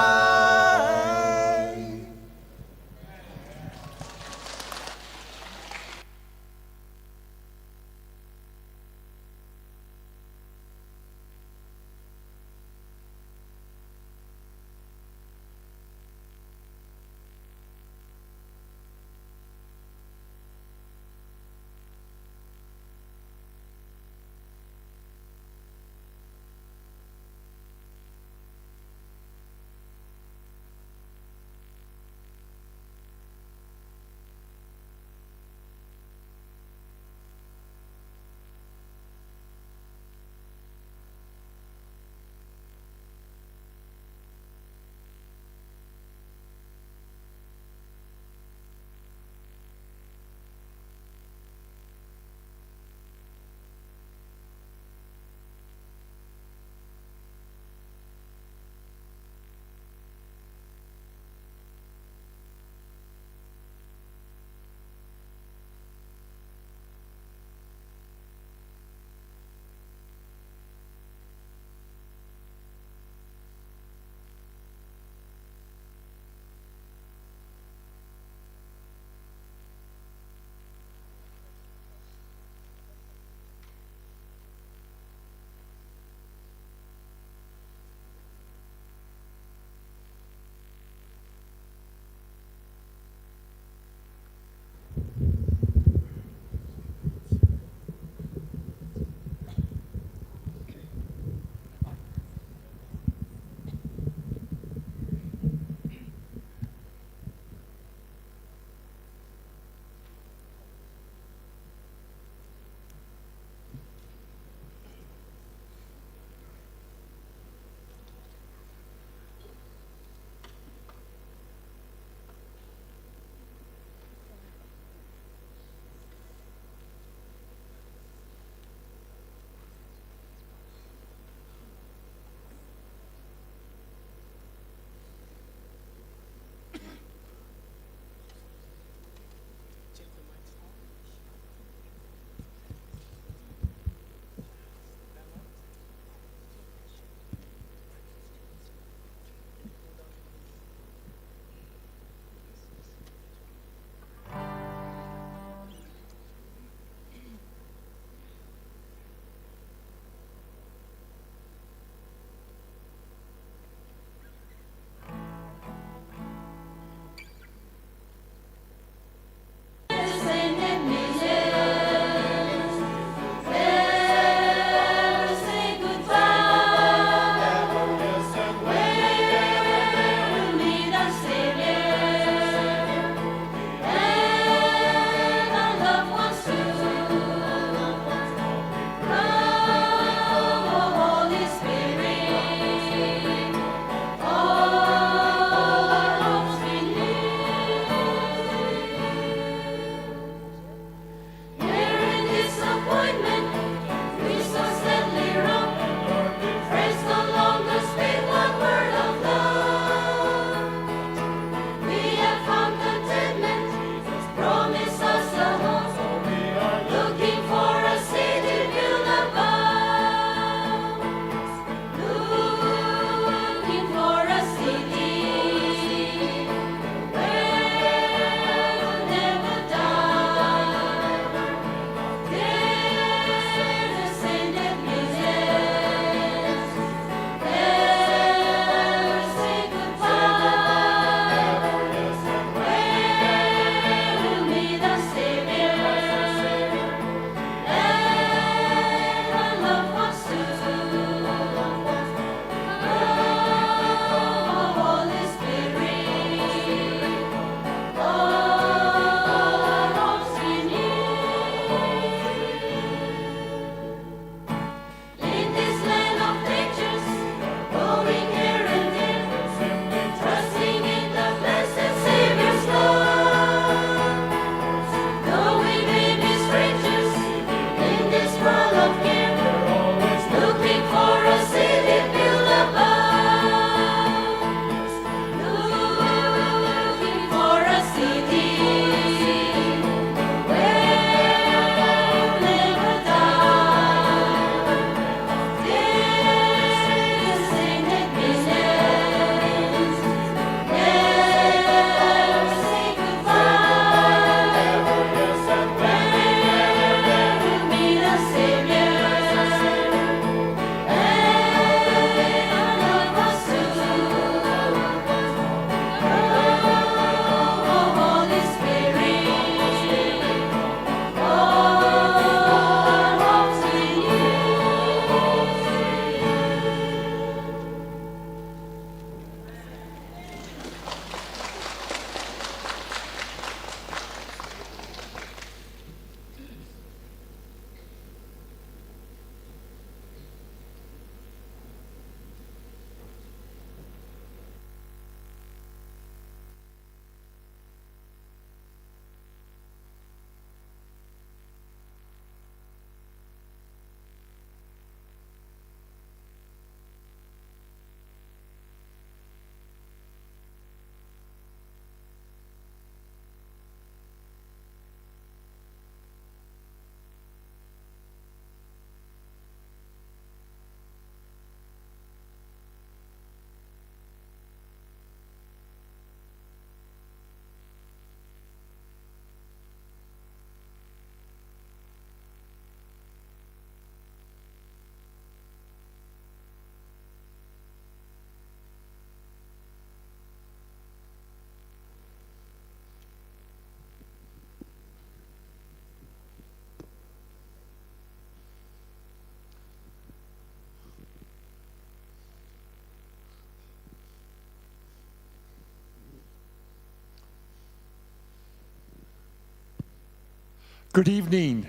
Good evening.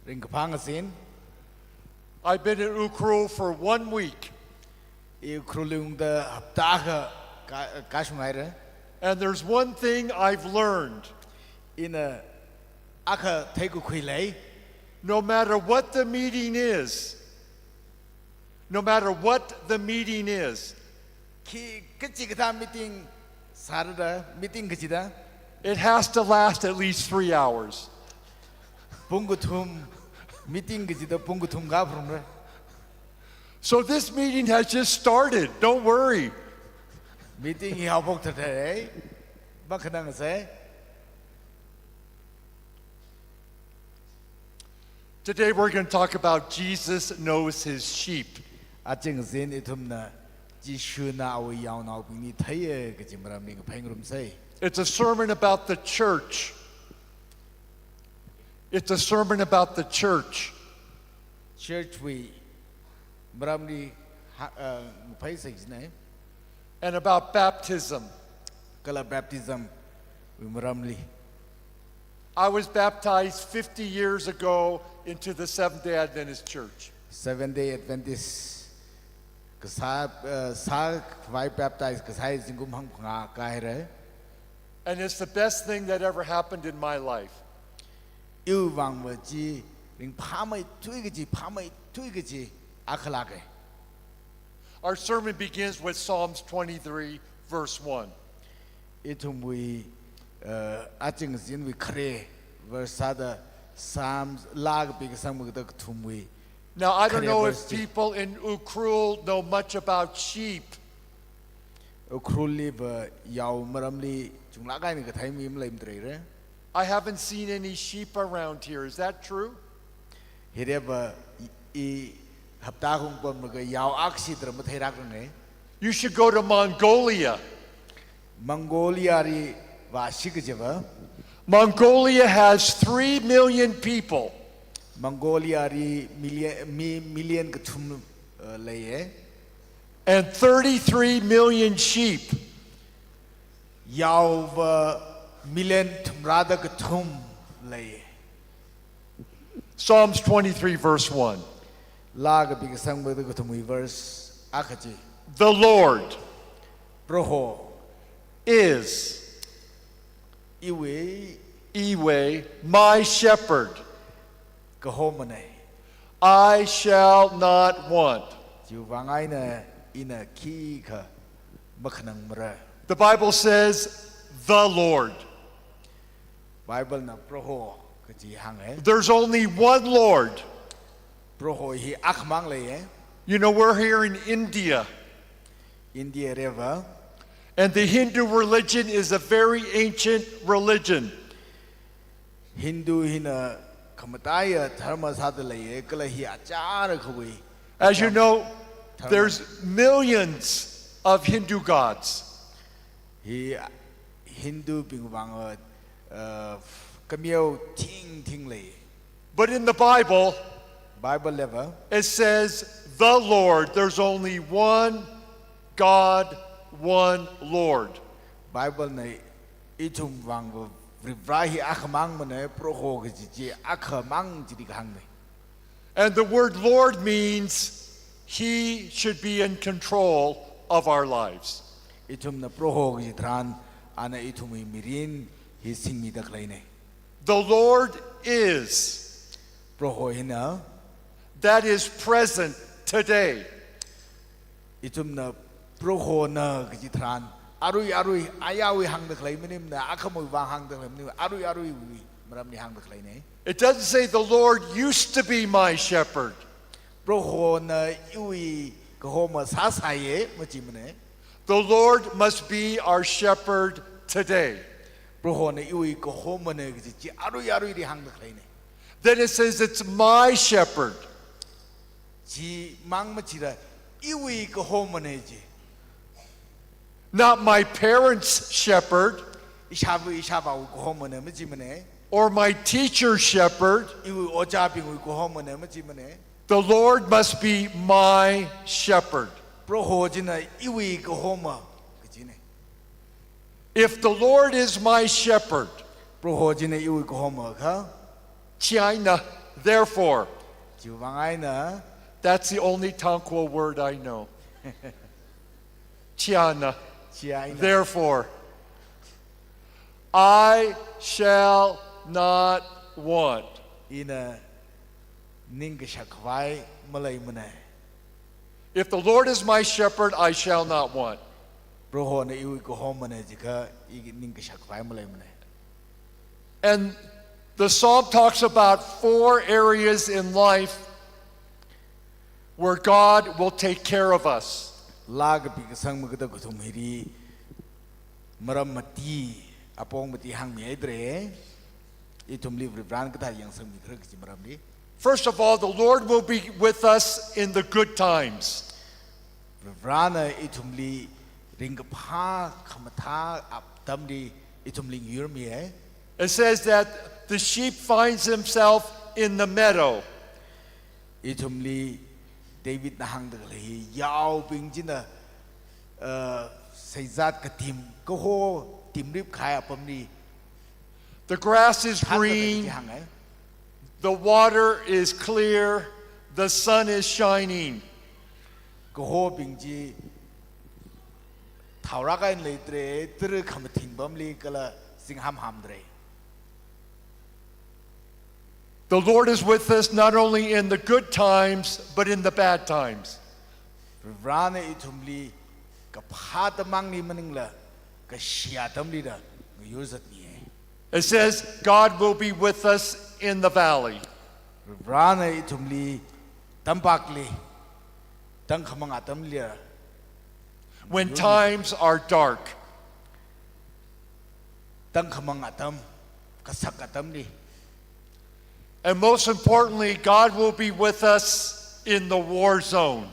Ringkaphā ngasin. I've been in Ukhrul for one week. I Ukhrul lungda hapta akha ka, kashung haira. And there's one thing I've learned. Ina akha theikakhui lei. No matter what the meeting is, no matter what the meeting is, khi kachikathā meeting sārada, meeting kachida, it has to last at least three hours. Pung kathum, meeting kachida pung kathum kapharumra. So this meeting has just started. Don't worry. Meeting hi haophok thāda lei. Makhanangsa. Today we're gonna talk about Jesus knows his sheep. Aja ngazin ithumna Jishuna awui yaonaobingli theiya kaji maramli ngaphaingarumsa. It's a sermon about the church. It's a sermon about the church. Church wui maramli ha, uh, ngaphaisa jina. And about baptism. Kala baptism wui maramli. I was baptized fifty years ago into the Seventh-day Adventist Church. Seventh-day Adventist kasā, uh, sākhavai baptize kasā zingkum hangphangā kahaira. And it's the best thing that ever happened in my life. Iwui vangva chi ringphāmeithui kaji, phāmeithui kaji akhalāka. Our sermon begins with Psalms twenty-three, verse one. Ithumwui, uh, aja ngazinwui khare verse sāda Psalms laa kapi kasang makada kathumwui. Now, I don't know if people in Ukhrul know much about sheep. Ukhrulliva yao maramli chunglāk eina kathei mi maleimara. I haven't seen any sheep around here. Is that true? Hiriva i, i hapta kung pamlaga yao akha shitra matheirākranga. You should go to Mongolia. Mongolia li vāshi kajiva. Mongolia has three million people. Mongolia li million, mi million kathum, uh, leiya. And thirty-three million sheep. Yaova million thumrāda kathum lei. Psalms twenty-three, verse one. Laa kapi kasang makada kathumwui verse akha chi. The Lord Proho is iwui, iwui, my shepherd. Kahomana. I shall not want. Chiwui vang eina ina khikha makhanangmara. The Bible says, "The Lord." Bible na Proho kaji hānga. There's only one Lord. Proho hi akhamang leiya. You know, we're here in India. India liva. And the Hindu religion is a very ancient religion. Hindu hina khamataiya dharma sāda leiya, kala hi achāra khavai. As you know, there's millions of Hindu gods. Hi Hindubing vang, uh, kameo thingthing lei. But in the Bible, Bible liva, it says, "The Lord." There's only one God, one Lord. Bible na ithum vang Varivara hi akhamangmana, Proho kaji chi akhamang chili kahāngna. And the word Lord means he should be in control of our lives. Ithumna Proho kaji tharan, ana ithumwui mirin hi singmida khaleina. The Lord is. Proho hina. That is present today. Ithumna Prohona kaji tharan, arui arui, ayarwui hāngda khalei maningmana, akhamawui vang hāngda khalei maningmana, arui aruiwui maramli hāngda khaleina. It doesn't say, "The Lord used to be my shepherd." Prohona iwui kahoma sāsāya, machimana. The Lord must be our shepherd today. Prohona iwui kahomana kaji chi arui aruili hāngda khaleina. Then it says, "It's my shepherd." Chimang machila, iwui kahomana ji. "Not my parents' shepherd." Ishāva, ishāvāwui kahomana machimana. "Or my teacher's shepherd." Iwui ojābingwui kahomana machimana. "The Lord must be my shepherd." Proho china iwui kahoma kajina. If the Lord is my shepherd, Proho china iwui kahoma akha, chiaina, therefore, chiwuivang eina, that's the only Tangkhul word I know. Chiaina, chiaina, therefore, I shall not want. Ina ningkashak khavai maleimana. If the Lord is my shepherd, I shall not want. Prohona iwui kahomana jiakha, i ningkashak khavai maleimana. And the psalm talks about four areas in life where God will take care of us. Laa kapi kasang makada kathum hili maram mati, apong mati hāngmihaidalei. Ithumli Varivarana kathā yangsangmikhara kaji maramli. First of all, the Lord will be with us in the good times. Varivarana ithumli ringkaphā khamathā atamli ithumli yurmiya. It says that the sheep finds himself in the meadow. Ithumli Davidna hāngda khalei yaobing china, uh, seizat katim, kaho timrip kahai apamli. The grass is green. Hāngda khalei chi hānga. The water is clear. The sun is shining. Kahobing chi thaorak eina leidalei, tara khamathing pamli kala zingham hamdalei. The Lord is with us not only in the good times, but in the bad times. Varivarana ithumli kaphā atam mangli maningla, kashi atamlila ngayurzatmiya. It says, "God will be with us in the valley." Varivarana ithumli tampakli, tangkhamang atamli, when times are dark, tangkhamang atam, kasak atamli. And most importantly, God will be with us in the war zone.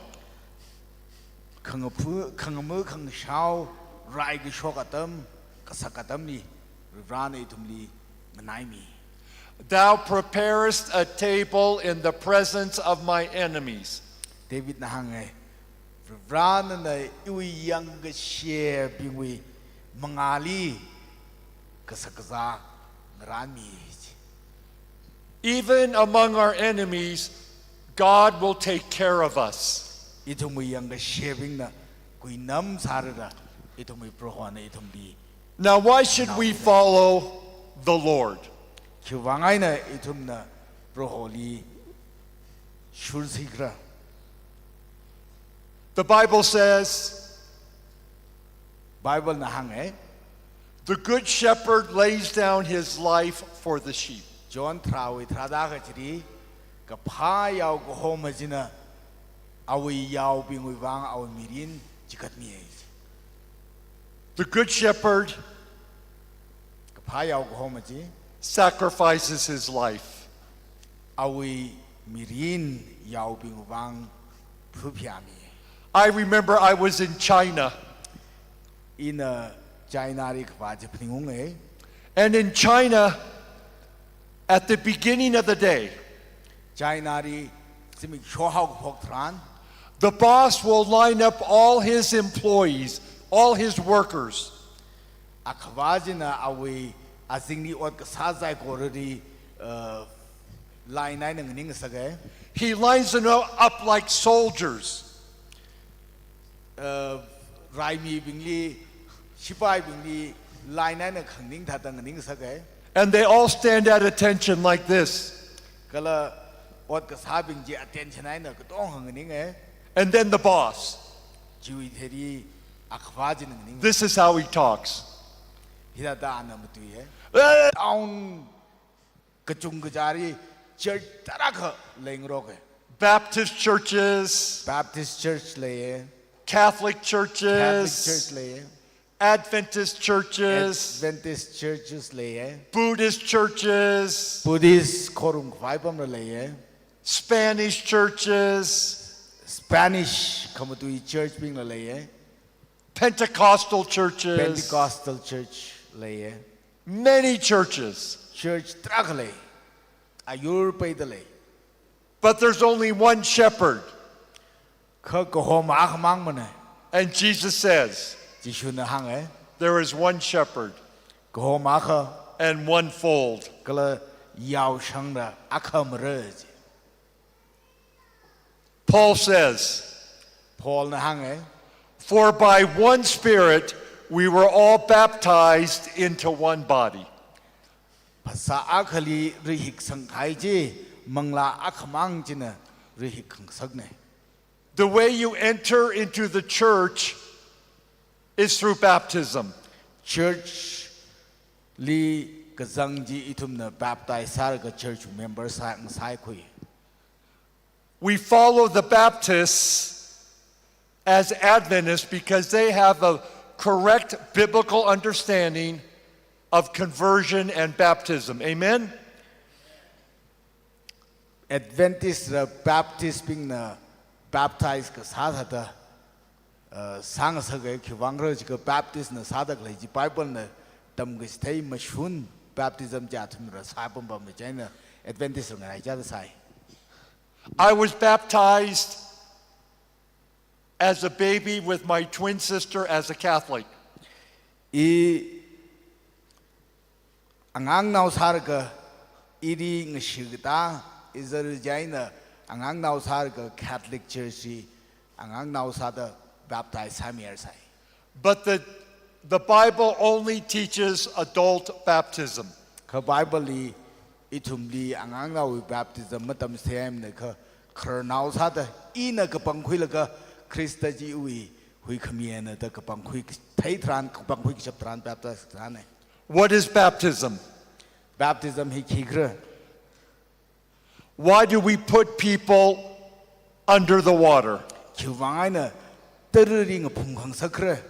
Khangaphu, khangama, khangashao, rai kashok atam, kasak atamli, Varivarana ithumli nganaimi. "Thou preparest a table in the presence of my enemies." Davidna hānga, Varivarana iwui yangkashebingwui mangāli kashakazā ngaranmi. Even among our enemies, God will take care of us. Ithumwui yangkashebingna kuinam sārada, ithumwui Prohona ithumli. Now, why should we follow the Lord? Khiwuivang eina ithumna Proholi shursikra? The Bible says, Biblena hānga, "The good shepherd lays down his life for the sheep." John tharāwui tharāda kachili, kaphā yao kahoma china awui yaobingwui vang awui mirin chikatmiya. The good shepherd Kaphā yao kahoma chi sacrifices his life. Awui mirin yaobingwui vang phuphayāmi. I remember I was in China. Ina Chinali kavā chi phaningunga. And in China, at the beginning of the day, Chinali zimiksho haokaphok tharan, the boss will line up all his employees, all his workers. Akhavā china awui azingli ot kasā saikorali, uh, line eina nganingsaka. He lines them up like soldiers. Uh, raimibingli, shipaibingli line eina khangning thāda nganingsaka. And they all stand at attention like this. Kala ot kasābing chi attention eina katonga nganinga. And then the boss. Chiwui thili akhavā china nganing. This is how he talks. Hithāda ana matuiya. Eh! Town kachungkha chili church tarākha leingaroka. Baptist churches, Baptist church leiya, Catholic churches, Catholic church leiya, Adventist churches, Adventist churches leiya, Buddhist churches, Buddhist khorumkhavai pamla leiya, Spanish churches, Spanish khamatui church bingla leiya, Pentecostal churches, Pentecostal church leiya. Many churches. Church tarākha lei. Ayur peida lei. But there's only one shepherd. Kha kahoma akhamangmana. And Jesus says, Jishuna hānga, "There is one shepherd and one fold." Kahoma akha, kala yaoshangna akhamara ji. Paul says, Paulna hānga, "For by one Spirit we were all baptized into one body." Phasā akhali rihik sangkahai chi, manglā akhamang china rihik khangasakna. The way you enter into the church is through baptism. Church li kazang chi ithumna baptize sālaga church member sā, ngasākhui. We follow the Baptists as Adventists because they have a correct biblical understanding of conversion and baptism. Amen? Adventist la Baptist bingna baptize kasā thāda, uh, sāngasaka, khiwuivang khala jiakha Baptist na sāda khalei chi Bible na tamkachithei mashun baptism chi athumna sāpampam chieina Adventist la ngaraichāda sāi. I was baptized as a baby with my twin sister as a Catholic. I angangnao sālaga, ili ngashikatā, izar chieina angangnao sālaga Catholic Church li angangnao sāda baptize sāmihaisai. But the, the Bible only teaches adult baptism. Kha Bible li ithumli angangnaowui baptism matamchitheimana, kha khararnao sāda ina kapangkhuilaga Khrista chiwui huikhamiyana da kapangkhui theitharan, kapangkhui kashap tharan baptize sāna. What is baptism? Baptism hi khikhala? Why do we put people under the water? Khiwuivang eina tarali ngaphum khangasakkhala?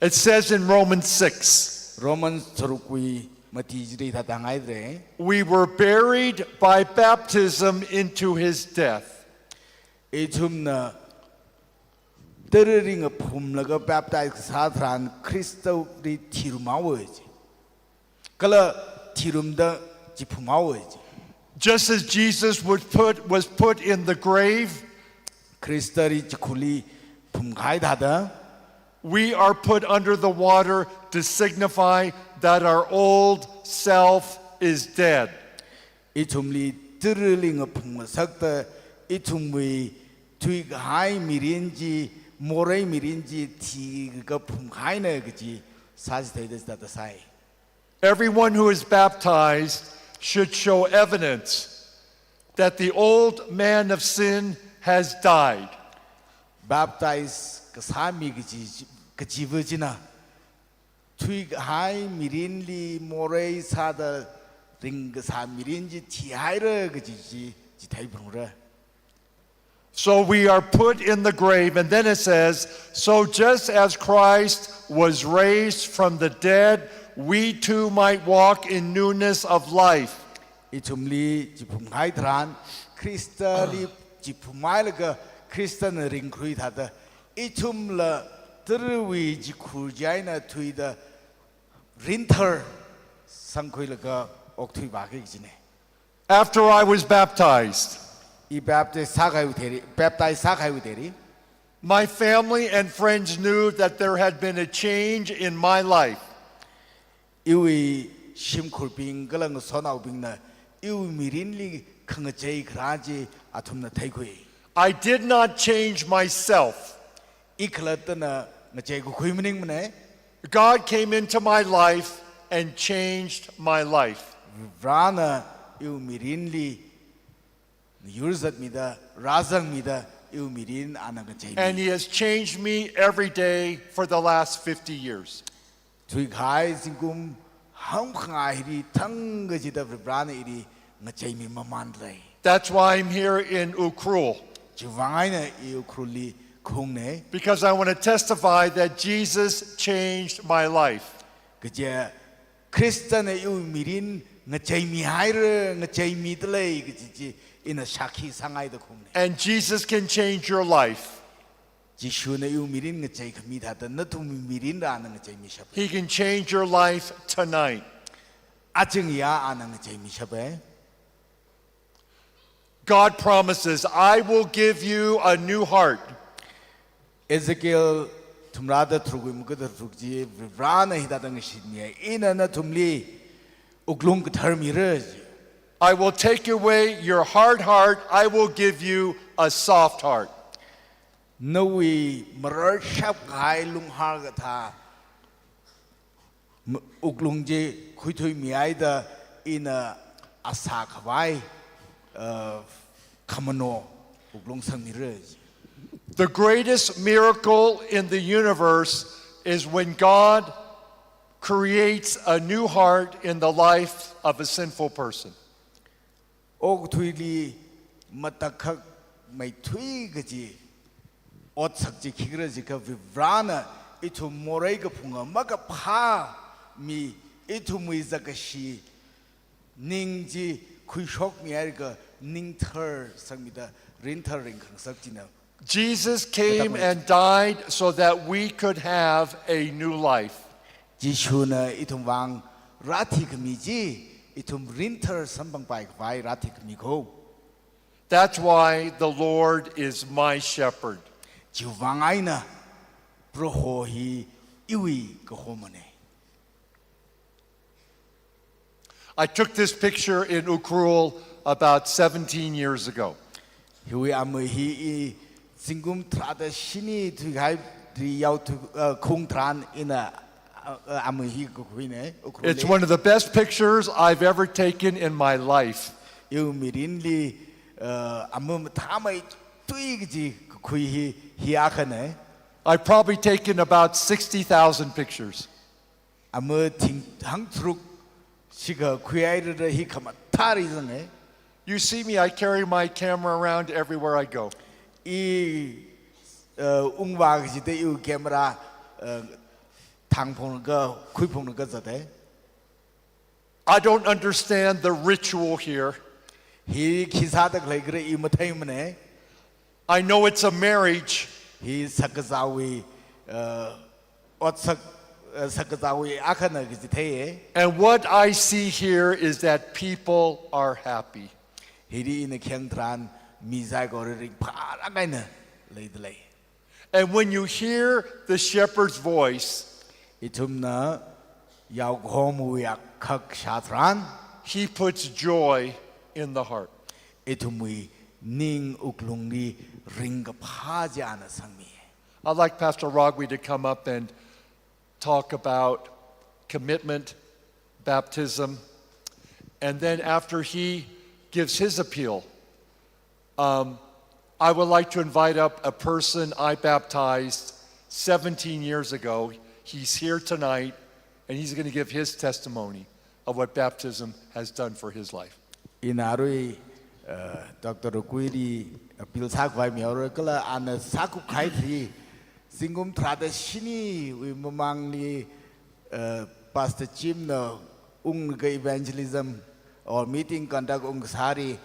It says in Romans six, Romans tharukwui mati chili thāda hānghai dre, "We were buried by baptism into his death." Ithumna tarali ngaphumlaga baptize kasā tharan Khristali thirumhaowa ji. Kala thirumda chiphumhaowa ji. Just as Jesus was put, was put in the grave, Khristali chikhurli phumkahai thāda, we are put under the water to signify that our old self is dead. Ithumli tarali ngaphum ngasakta, ithumwui thuikahai mirin chi, morei mirin chi thikha phumkahaina kaji sāchitheida thāda sāi. Everyone who is baptized should show evidence that the old man of sin has died. Baptize kasā mi kaji, kajiva china thuikahai mirinli morei sāda ringkasā mirin chi thihaira kaji chi, chitheiphalungra. So we are put in the grave, and then it says, "So just as Christ was raised from the dead, we too might walk in newness of life." Ithumli chiphumkahai tharan, Khristali chiphumhailaga Khristana ringkhui thāda, ithumla tarali chikhur chieina thuida rinthar sangkhuilaga okthuivāki kajina. After I was baptized, I baptize sākahaiwui thili, baptize sākahaiwui thili, my family and friends knew that there had been a change in my life. Iwui shimkhurbing kala ngasotnaobingna iwui mirinli khangachei kharā chi athumna theikhui. I did not change myself. I khalattana ngacheikakhui maningmana. God came into my life and changed my life. Varena iwui mirinli yurzatmida, rāzangmida, iwui mirin ana ngacheimi. And he has changed me every day for the last fifty years. Thuikahai zingkum hangphangā hili thangkachida Varena ili ngacheimi mamānlei. That's why I'm here in Ukhrul. Chiwuivang eina i Ukhrulli khaungna. Because I want to testify that Jesus changed my life. Kaje Khristana iwui mirin ngacheimihaira, ngacheimidalei kaji chi ina shākhi sāngaida khaungna. And Jesus can change your life. Jishuna iwui mirin ngacheikhami thāda nathumwui mirinla ana ngacheimishapa. He can change your life tonight. Achingya ana ngacheimishapa. God promises, "I will give you a new heart." Ezekiel thumrada tharukwui makada tharuk chi Varivarana hithāda ngashinmiya, ina nathumli wuklung kathar mira ji. "I will take away your hard heart. I will give you a soft heart." Nawui mararshap kahai lunghar kathā m- wuklung chi khuithuimihaida ina asā khavai, uh, khamano wuklung sangmira ji. The greatest miracle in the universe is when God creates a new heart in the life of a sinful person. Okathuili matakhak maithui kaji otsak chi khikhala jiakha Varivarana ithum morei kaphunga makaphā mi, ithumwui zakashi ning chi khuishokmihairaka ningthar sangmida rinthar ringkhangasak china. Jesus came and died so that we could have a new life. Jishuna ithum vang rāthikhami chi, ithum rinthar samphangpai khavai rāthikhami kho. That's why the Lord is my shepherd. Chiwui vang eina Proho hi iwui kahomana. I took this picture in Ukhrul about seventeen years ago. Hiwui amui hi i zingkum tharāda shini thuikahai ri yao thu, uh, khung tharan ina, uh, uh, amui hi kakhuina, Ukhrul. It's one of the best pictures I've ever taken in my life. Iwui mirinli, uh, amui mathāmeithui kaji kakhui hi, hi akhana. I've probably taken about sixty thousand pictures. Amui thing hangtharuk shikha khuihairada hi khamathā rizanga. You see me, I carry my camera around everywhere I go. I, uh, ungvā kajida iwui camera, uh, thangphunglaga, khuiphunglaga zata. I don't understand the ritual here. Hi khi sāda khalei khala i matheimana. I know it's a marriage, Hi sakkazāwui, uh, otsak, uh, sakkazāwui akhana kaji theiya. And what I see here is that people are happy. Hili ina khayang tharan mi saikora ringphālāk eina leidalei. And when you hear the shepherd's voice, Ithumna yaokahomawui akhak shā tharan, he puts joy in the heart. ithumwui ning wuklungli ringkaphā chi ana sangmi. I'd like Pastor Ragwi to come up and talk about commitment, baptism, and then after he gives his appeal, um, I would like to invite up a person I baptized seventeen years ago. He's here tonight, and he's gonna give his testimony of what baptism has done for his life. Ina arui, uh, Doctor Ragwili appeal sākhavai mihaora kala ana sākupkahai hi zingkum tharāda shiniwui mamangli, uh, Pastor Jim na unglaga evangelism or meeting conduct ungkasāli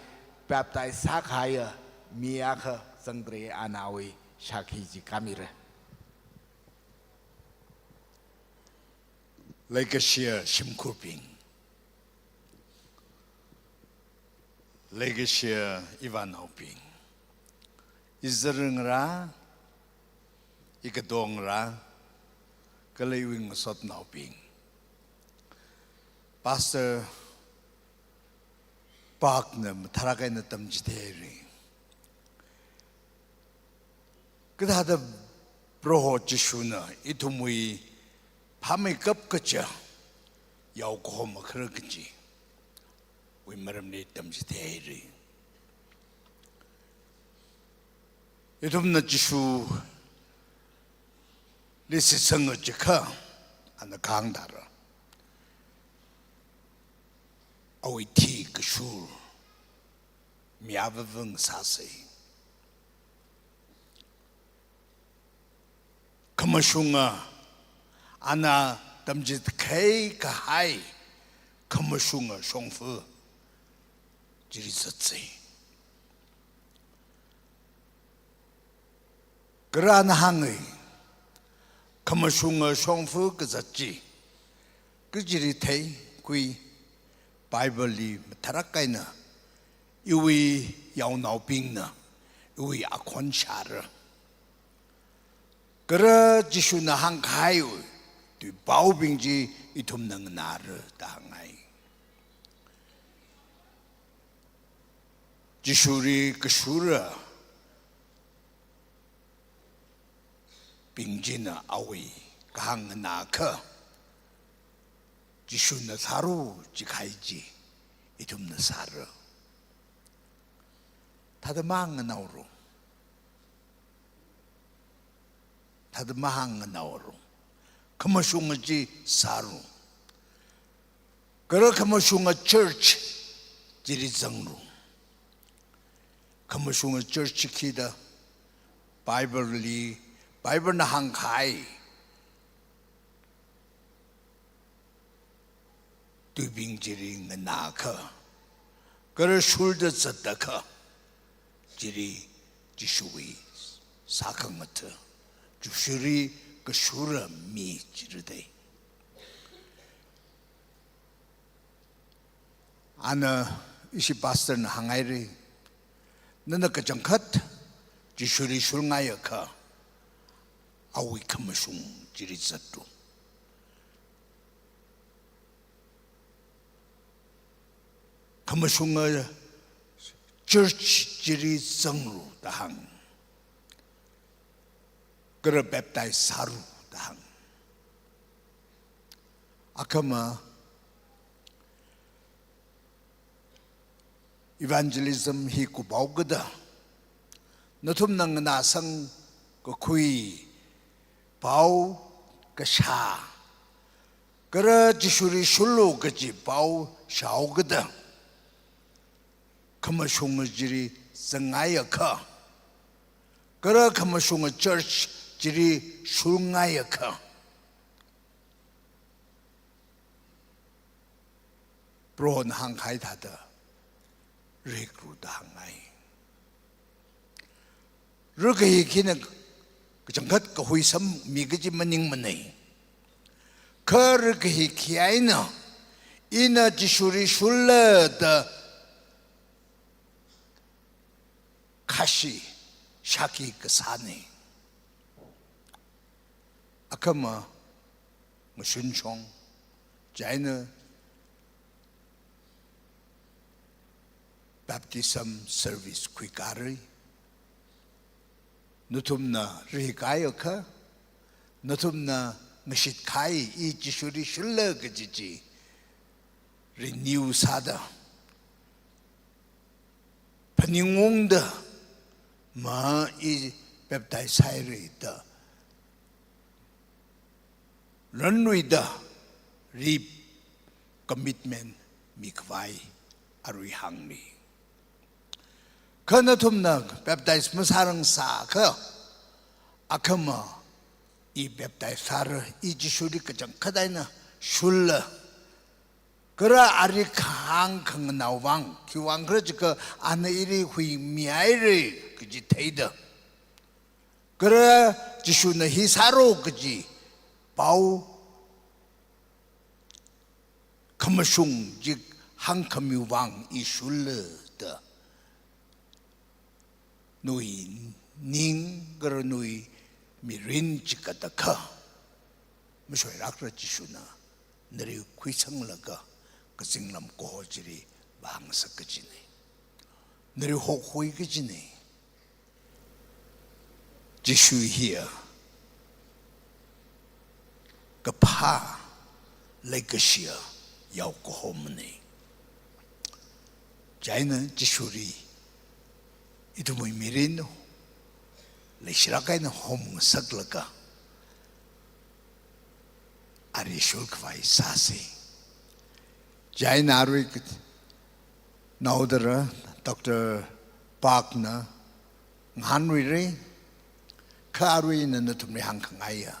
baptize sākahaiya mi akha zangda lei, ana awui shākhi chi kāmira. Leikashiya shimkhurbing, leikashiya ivānaobing, izaringarā, ikadongarā, kala iwui ngasotnaobing. Pastor Park na matharākha eina tamchitheira. Kathāda Proho Jishuna ithumwui phāmeikap kaja yaokahoma khala kajiwui maramli tamchitheira. Ithumna Jishuli shitsanga jiakha ana kahāng tharan, awui thi kashur mi avāvang sāsa. Khamashunga, ana tamchithei kahai khamashunga shongfa chili zatsa. Kharāna hānga, khamashunga shongfa kazat chi kachili theikhui, Bible li matharākha eina iwui yaonaobingna iwui akhon shāra. Kala Jishuna hāngkahaiwui tui paobing chi ithumna nganāra da hāngngai. Jishuli kashura bing china awui kahāng nganākha, Jishuna sālu jikahai chi ithumna sāra. Thāda manganaolu. Thāda manganaolu. Khamashunga chi sālu. Kala khamashunga church chili zanglu. Khamashunga church chi khi da Bible li, Bible na hāngkahai tuibing chili nganākha, kala shulda zatdakha, chili Jishuwui sākhangatha, Jishuli kashura mi chili dei. Ana ishi pastor na hānghaira, nana kachangkhat Jishuli shulngaiakha, awui khamashung chili zatlu. Khamashunga church chili zanglu da hāng. Kala baptize sālu da hāng. Akhama evangelism hi kuphaokida, nathumna nganāsang kakhui pao kashā, kala Jishuli shullu kaji pao shāhaokida, khamashunga chili zangngaiakha, kala khamashunga church chili shulngaiakha, Prohona hāngkahai thāda riklu da hāngngai. Rikahi khina kachangkhat kahui sāmi kaji maningmanei. Kha rikahi khi eina, ina Jishuli shulla da khashi shāki kasānei. Akhama ngashunshong, chieina baptism service khuikāra. Nathumna rikaiakha, nathumna ngashitkahai i Jishuli shulla kaji chi renew sāda, phaningungda, ma i baptize sāhaira da ranluida, recommitment mikhavai arui hāngna. Kha nathumna baptize masārangsāakha, akhama i baptize sāra, i Jishuli kachangkhat eina shulla. Kala ali kahāng khanganao vang, khiwuivang khala jiakha ana ili huimihaira kaji theida, kala Jishuna hi sālu kaji pao khamashung chi hāngkhamiwui vang i shulla da nawui ning kala nawui mirin chikatakha mashoilākla, Jishuna nali khuisanglaga kazinglam kaho chili vāngasak kajinei. Nali hokhui kajinei. Jishu hiya kaphā leikashiya yao kahomnei. Chieina Jishuli ithumwui mirin leishilāk eina homngasaklaga ali shulkhavai sāsa. Chieina arui k-, naodara Doctor Park na ngahānluira, kha arui ina nathumli hāngkhangaiya,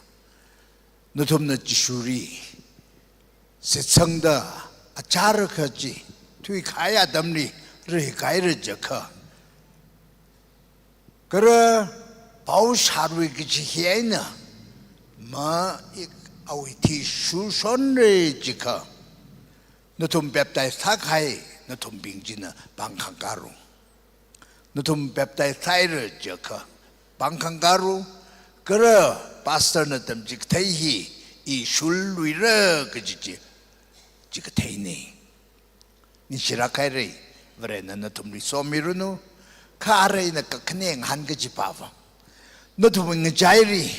nathumna Jishuli shitsangda achāra kaji thuikahai atamli rikahaira jiakha, kala pao shālui kaji hi eina ma i awui thi shurshonra jiakha, nathum baptize sākahai nathumbing china pāng khangkārung. Nathum baptize sāhaira jiakha, pāng khangkāro, kala pastor na tamchithei hi, i shulluira kaji chi, chikatheina. Ningshilāk haira, Varena nathumli somiranu, kha arui ina kakhane ngahān kaji pava, nathum ngachaili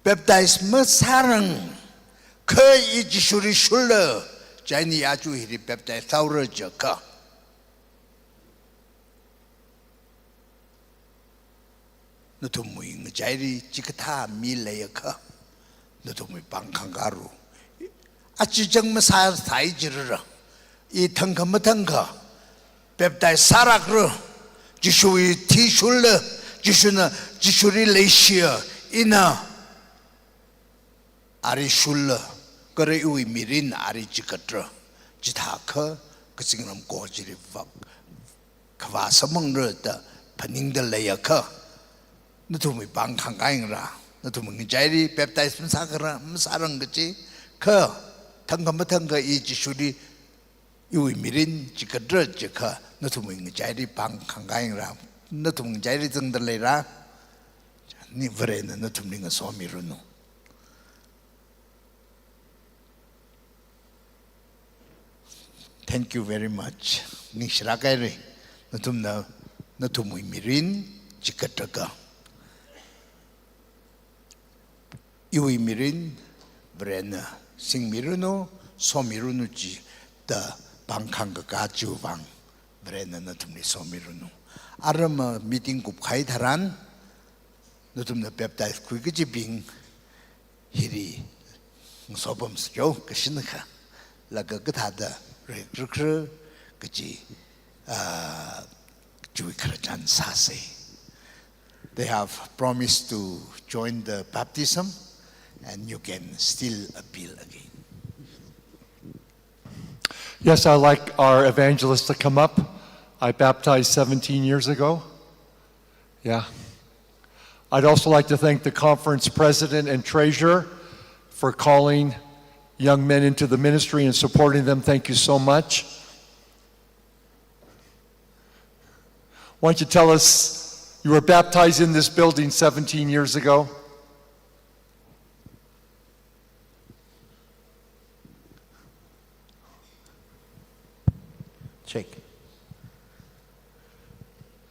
baptize masārang, kha i Jishuli shulla, chieina aja hili baptize sāhaora jiakha, nathumwui ngachaili chikathā mi leiakha, nathumwui pāng khangkāro. Achichang masāsai jirara, i thangkha mathangkha baptize sālākra, Jishuwui thi shulla, Jishuna, Jishuli leishiya, ina ali shulla, kala iwui mirin ali chikatra, chithākha kazingram ko chili vak, khavā samphangra da phaningda leiakha, nathumwui pāng khangkāyingra, nathumwui ngachaili baptize masākara, masārang kaji, kha thangkha mathangkha i Jishuli iwui mirin chikatra jiakha, nathumwui ngachaili pāng khangkāyingra, nathum ngachaili zangda leira, ni Varena nathumli ngasomiranu. Thank you very much. Ningshilāk haira, nathumna, nathumwui mirin chikatraka. Iwui mirin Varena singmiranu, somiranu jida pāng khangkakā chiwui vang, Varena nathumli somiranu. Arama meeting kupkahai tharan, nathumna baptize khui kachibing hili ngasopamsa jo, kashinakha, laga kathāda rekrikra kaji, ah, chiwui khararchan sāsa. They have promised to join the baptism, and you can still appeal again. Yes, I'd like our evangelist to come up. I baptized seventeen years ago. Yeah. I'd also like to thank the conference president and treasurer for calling young men into the ministry and supporting them. Thank you so much. Why don't you tell us, you were baptized in this building seventeen years ago? Check.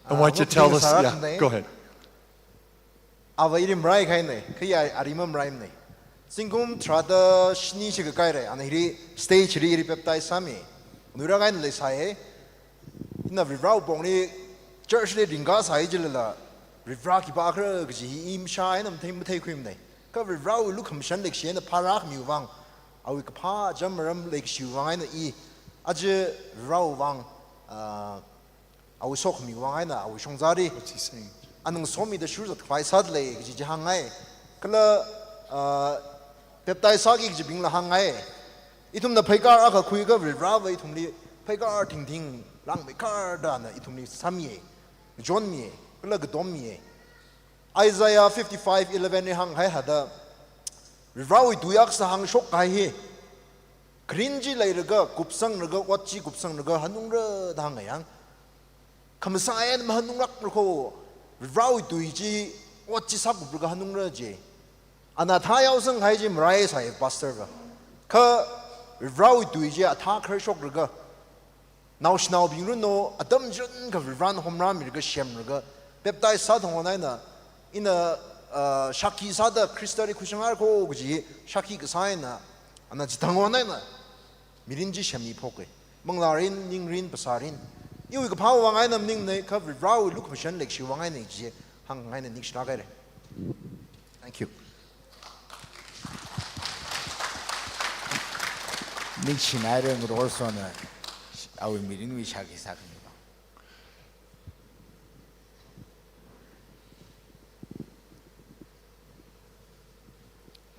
And why don't you tell us, yeah, go ahead. Ava ili maraikahaina, kha i arui mamaraimana. Zingkum tharāda shini shikha kahaira, ana hili stage li ili baptize sāmi. Nuirang eina leisai. Ina Varewui pongli church li ringkasai jilala, Varewui khipākhala kaji hi i mashā eina mathei, matheikhuimana. Kha Varewui lukhamashan leikashi eina phārākhamiwui vang, awui kaphā cham maram leikashiwui vang eina i, aja Varewui vang, ah, awui sokhamiwui vang eina awui shongzali, what's he saying? Ana ngasomida shurzat khavai sāda lei kaji chi hāngngai. Kala, ah, baptize sāki kajibingla hāngngai. Ithumna pheikar akha khuiakha Vareva ithumli pheikar thingthing langmeikharda ana ithumli sāmiya, chonmiya, kala katommiya. Isaiah fifty-five eleven li hānghai thāda, Varewui tui akha sāhāngshok kahai hi, kharing chi leilaga, kupsanglaga, ot chi kupsanglaga hanungra da hānghai yang. Khamasai eina mahanunglākra kho, Varewui tui chi ot chi sākuplaga hanungra ji. Ana thā yaosang kahai chi maraisai pastor va. Kha Varewui tui chi athā kharshokraga, naoshinaobing ranu, atam chitharan kha Varena homrāmilaga semlaga, baptize sāthang eina, ina, ah, shākhi sāda Khristali khuishanghaira kho kaji shākhi kasā eina, ana chithang eina mirin chi semmi phoka. Manglārin, ningrin, phasārin. Iwui kaphāwui vang eina maningnei, kha Varewui lukhamashan leikashiwui vang einei chi hāngngaina, ningshilāk haira. Thank you. Ningshinaira Ngarorson na awui mirinwui shākhi sākhami vang.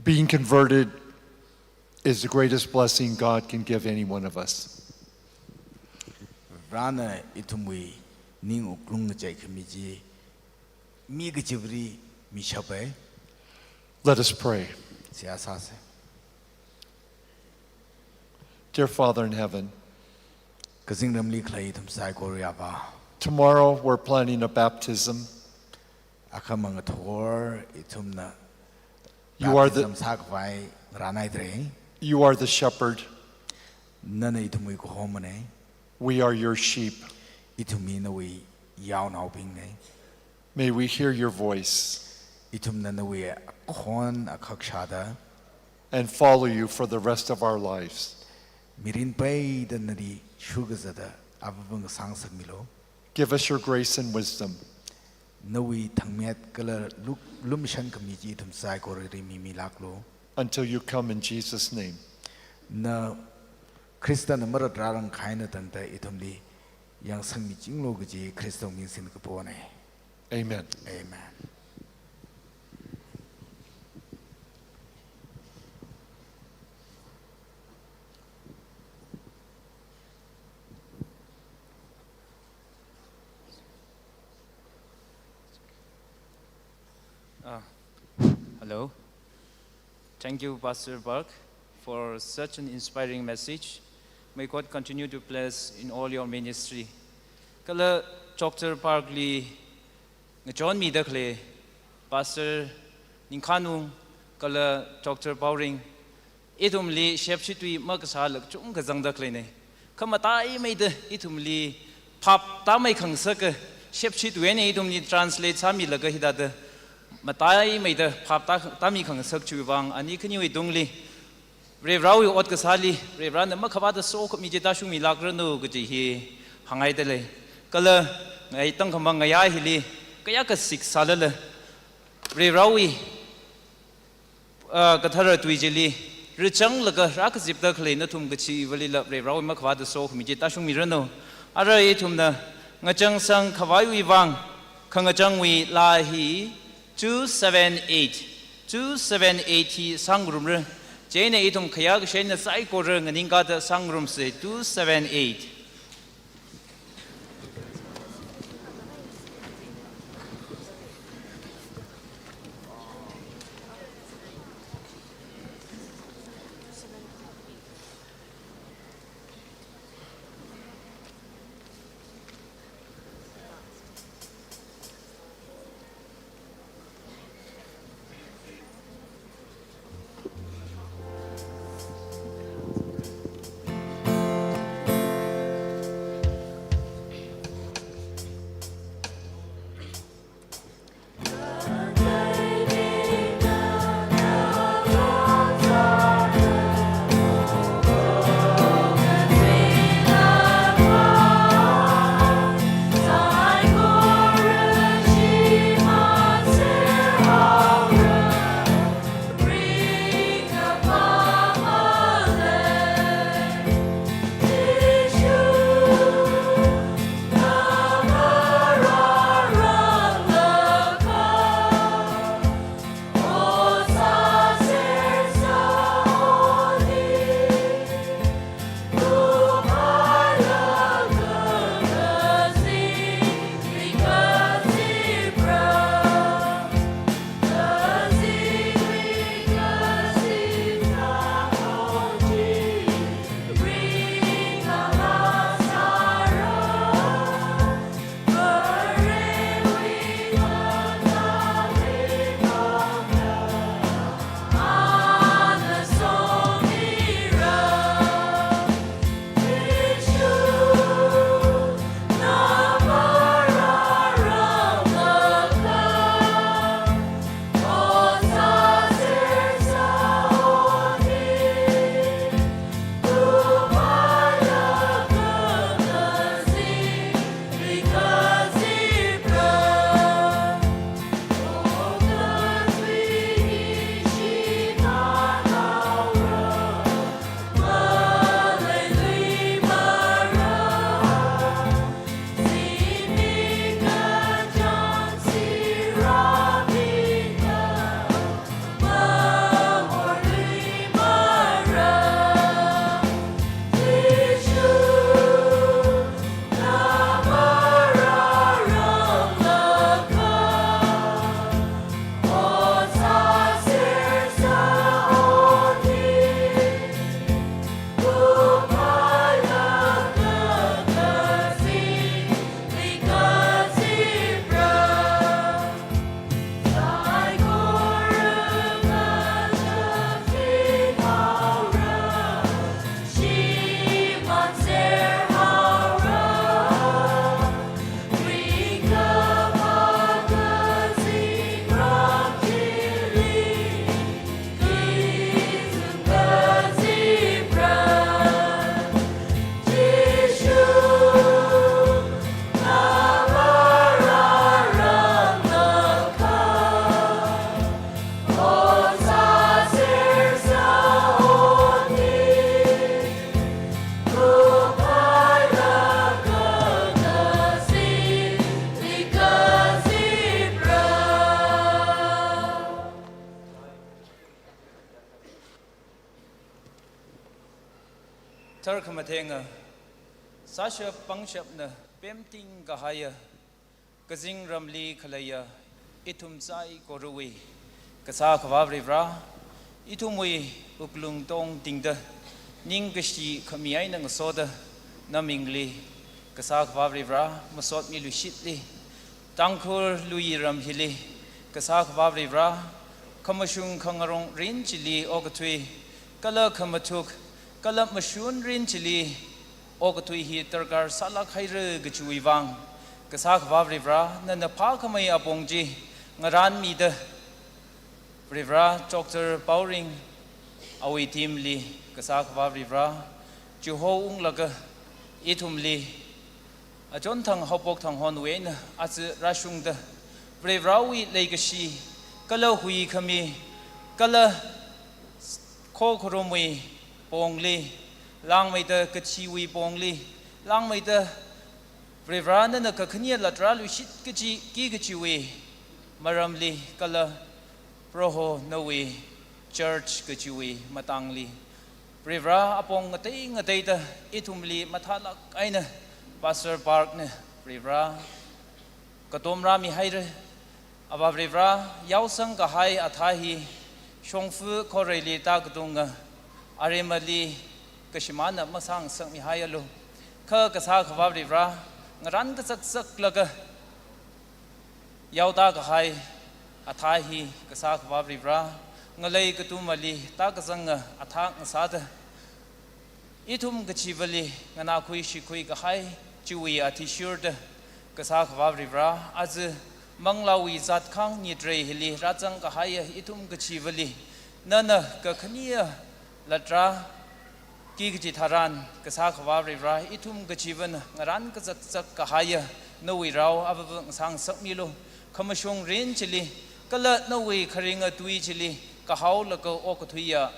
Being converted is the greatest blessing God can give any one of us. Varena ithumwui ning wuklung ngacheikhami chi mi kachivali mishapai. Let us pray. Seihā sāsa. Dear Father in heaven, kazingramli khalei ithum saikora Avā, Tomorrow, we're planning a baptism. Akhama ngathor ithumna You are the, baptism sākhavai ngarānhaidalei. You are the shepherd. Nana ithumwui kahomana. We are your sheep. Ithum hi nawui yaonaobingna. May we hear your voice. Ithumna nawui khon akhak shāda. And follow you for the rest of our lives. Mirin peida nali shukazata avāvang sāngasakmilu. Give us your grace and wisdom. Nawui thangmet kala luk-, lumashan khami chi ithum saikorali mimilāklu. Until you come in Jesus' name. Na Khristana maratrarangkahai eina tangda ithumli yangsangmichinglu kaji Khristawui ming singda kapona. Amen. Amen. Ah, hello. Thank you, Pastor Park, for such an inspiring message. May God continue to bless in all your ministry. Kala Doctor Park li ngachonmida khalei Pastor Ningkhanung kala Doctor Paoring, ithumli shepshi tui makasāla kachungkha zangda khaleina. Kha mataimeida ithumli phap tāmei khangasaka shepshi tui eina ithumli translate sāmilaga hithāda mataimeida phap tā, tāmi khangasak chiwui vang ani khaniwui tungli Varivarawui ot kasāli, Varivarana makhavāta sokhami chi tāshungmilākranu kaji hi hānghaidalei. Kala ngai tangkhamang ngayā hili, kayākha siksālala, Varivarawui, ah, kathara tui chili, rāchanglaga rākazipda khalei nathum kachivalila, Varivarawui makhavāta sokhami chi tāshungmiranu. Ara ithumna ngachangsang khavaiwui vang, khangachangwui laa hi, two seven eight, two seven eight hi sāngarumra. Chieina ithum khayā kashaina saikora nganingkāda sāngarumsa, two seven eight. Tharkhamatheng, sāshap pāngshapna pemting kahaiya, kazingramli khaleiya ithum saikorawui Kasā Akhava Varivara, ithumwui wuklung tongtingda ningkashi khami eina ngasoda namingli, Kasā Akhava Varivara, masotmiluishitli, Tangkhul luiram hili, Kasā Akhava Varivara, khamashung khangarong rin chili okathui, kala khamathuk, kala mashun rin chili okathui hi darkar sālāk haira kajiwui vang, Kasā Akhava Varivara, nana phākhamei apong chi ngaranmida, Varivara, Doctor Paoring, awui team li, Kasā Akhava Varivara, chiho unglaga ithumli achon thang haophok thangkhonwui eina aja rāshungda, Varivarawui leikashi, kala huikhami, kala khokharumwui pongli, langmeida kathiwui pongli, langmeida Varivara nana kakhane latrāluishit kaji, ki kajiwui maramli, kala Proho nawui church kajiwui matangli, Varivara, apong ngatei ngateida ithumli mathālāk eina Pastor Park na, Varivara, katom rāmihaira. Ava Varivara, yaosang kahai athā hi shongfa khoreili tākatunga aremali kashimānna masāngasakmihaialu. Kha Kasā Akhava Varivara, ngaran kazakzaklaga yaoda kahai athā hi, Kasā Akhava Varivara, ngalei katumali tākazanga athā ngasāda, ithum kachivali nganākhui shikhui kahai chiwui athishurda, Kasā Akhava Varivara, aja manglāwui zatkhang nitrei hili rāzang kahaiya ithum kachivali nana kakhanea latrā ki kaji tharan, Kasā Akhava Varivara, ithum kachivana ngaran kazakzak kahaiya nawui rao avava ngasāngasakmilu. Khamashung rin chili, kala nawui kharinga tui chili kahaolaga okathuiya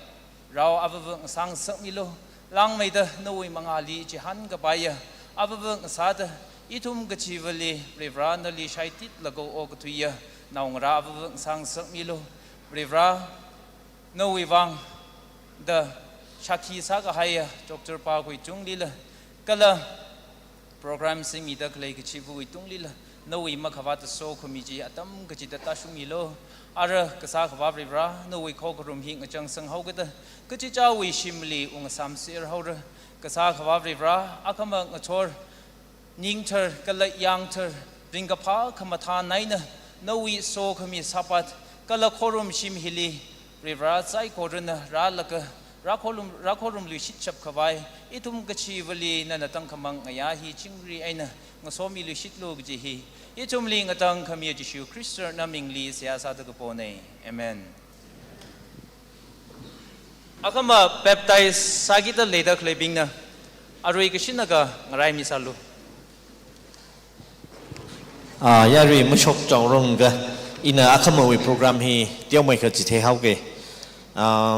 rao avava ngasāngasakmilu. Langmeida nawui mangāli chihānkapaiya avava ngasāda, ithum kachivali, Varivara, nali shaititlaga okathuiya naongarā avava ngasāngasakmilu. Varivara, nawui vang da shākhi sākahaiya Doctor Park wui tunglila, kala program singmida khalei kachivawui tunglila, nawui makhavāta sokhami chi atam kachida tāshungmilu. Ara Kasā Akhava Varivara, nawui khokharum hi ngachangsang haokida, kachichāwui shimli ungngasāmser haora. Kasā Akhava Varivara, akhama ngathor, ningthar kala yangthar, ringkaphā khamathā eina nawui sokhami sāpat kala khorumshim hili, Varivara, saikorana rālaga rākhorum, rākhorumluishitshap khavai, ithum kachivali nana tangkhamang ngayā hi chingri eina ngasomiluishitlu kaji hi ithumli ngatangkhamiya Jishu Khrista namingli seihā sāda kapona. Amen. Akhama baptize sākida leida khaleibingna arui kashinaka ngaraimisālu. Ah, yarui mashok chaorongga ina akhamawui program hi teomeikha chitheihaoga. Ah,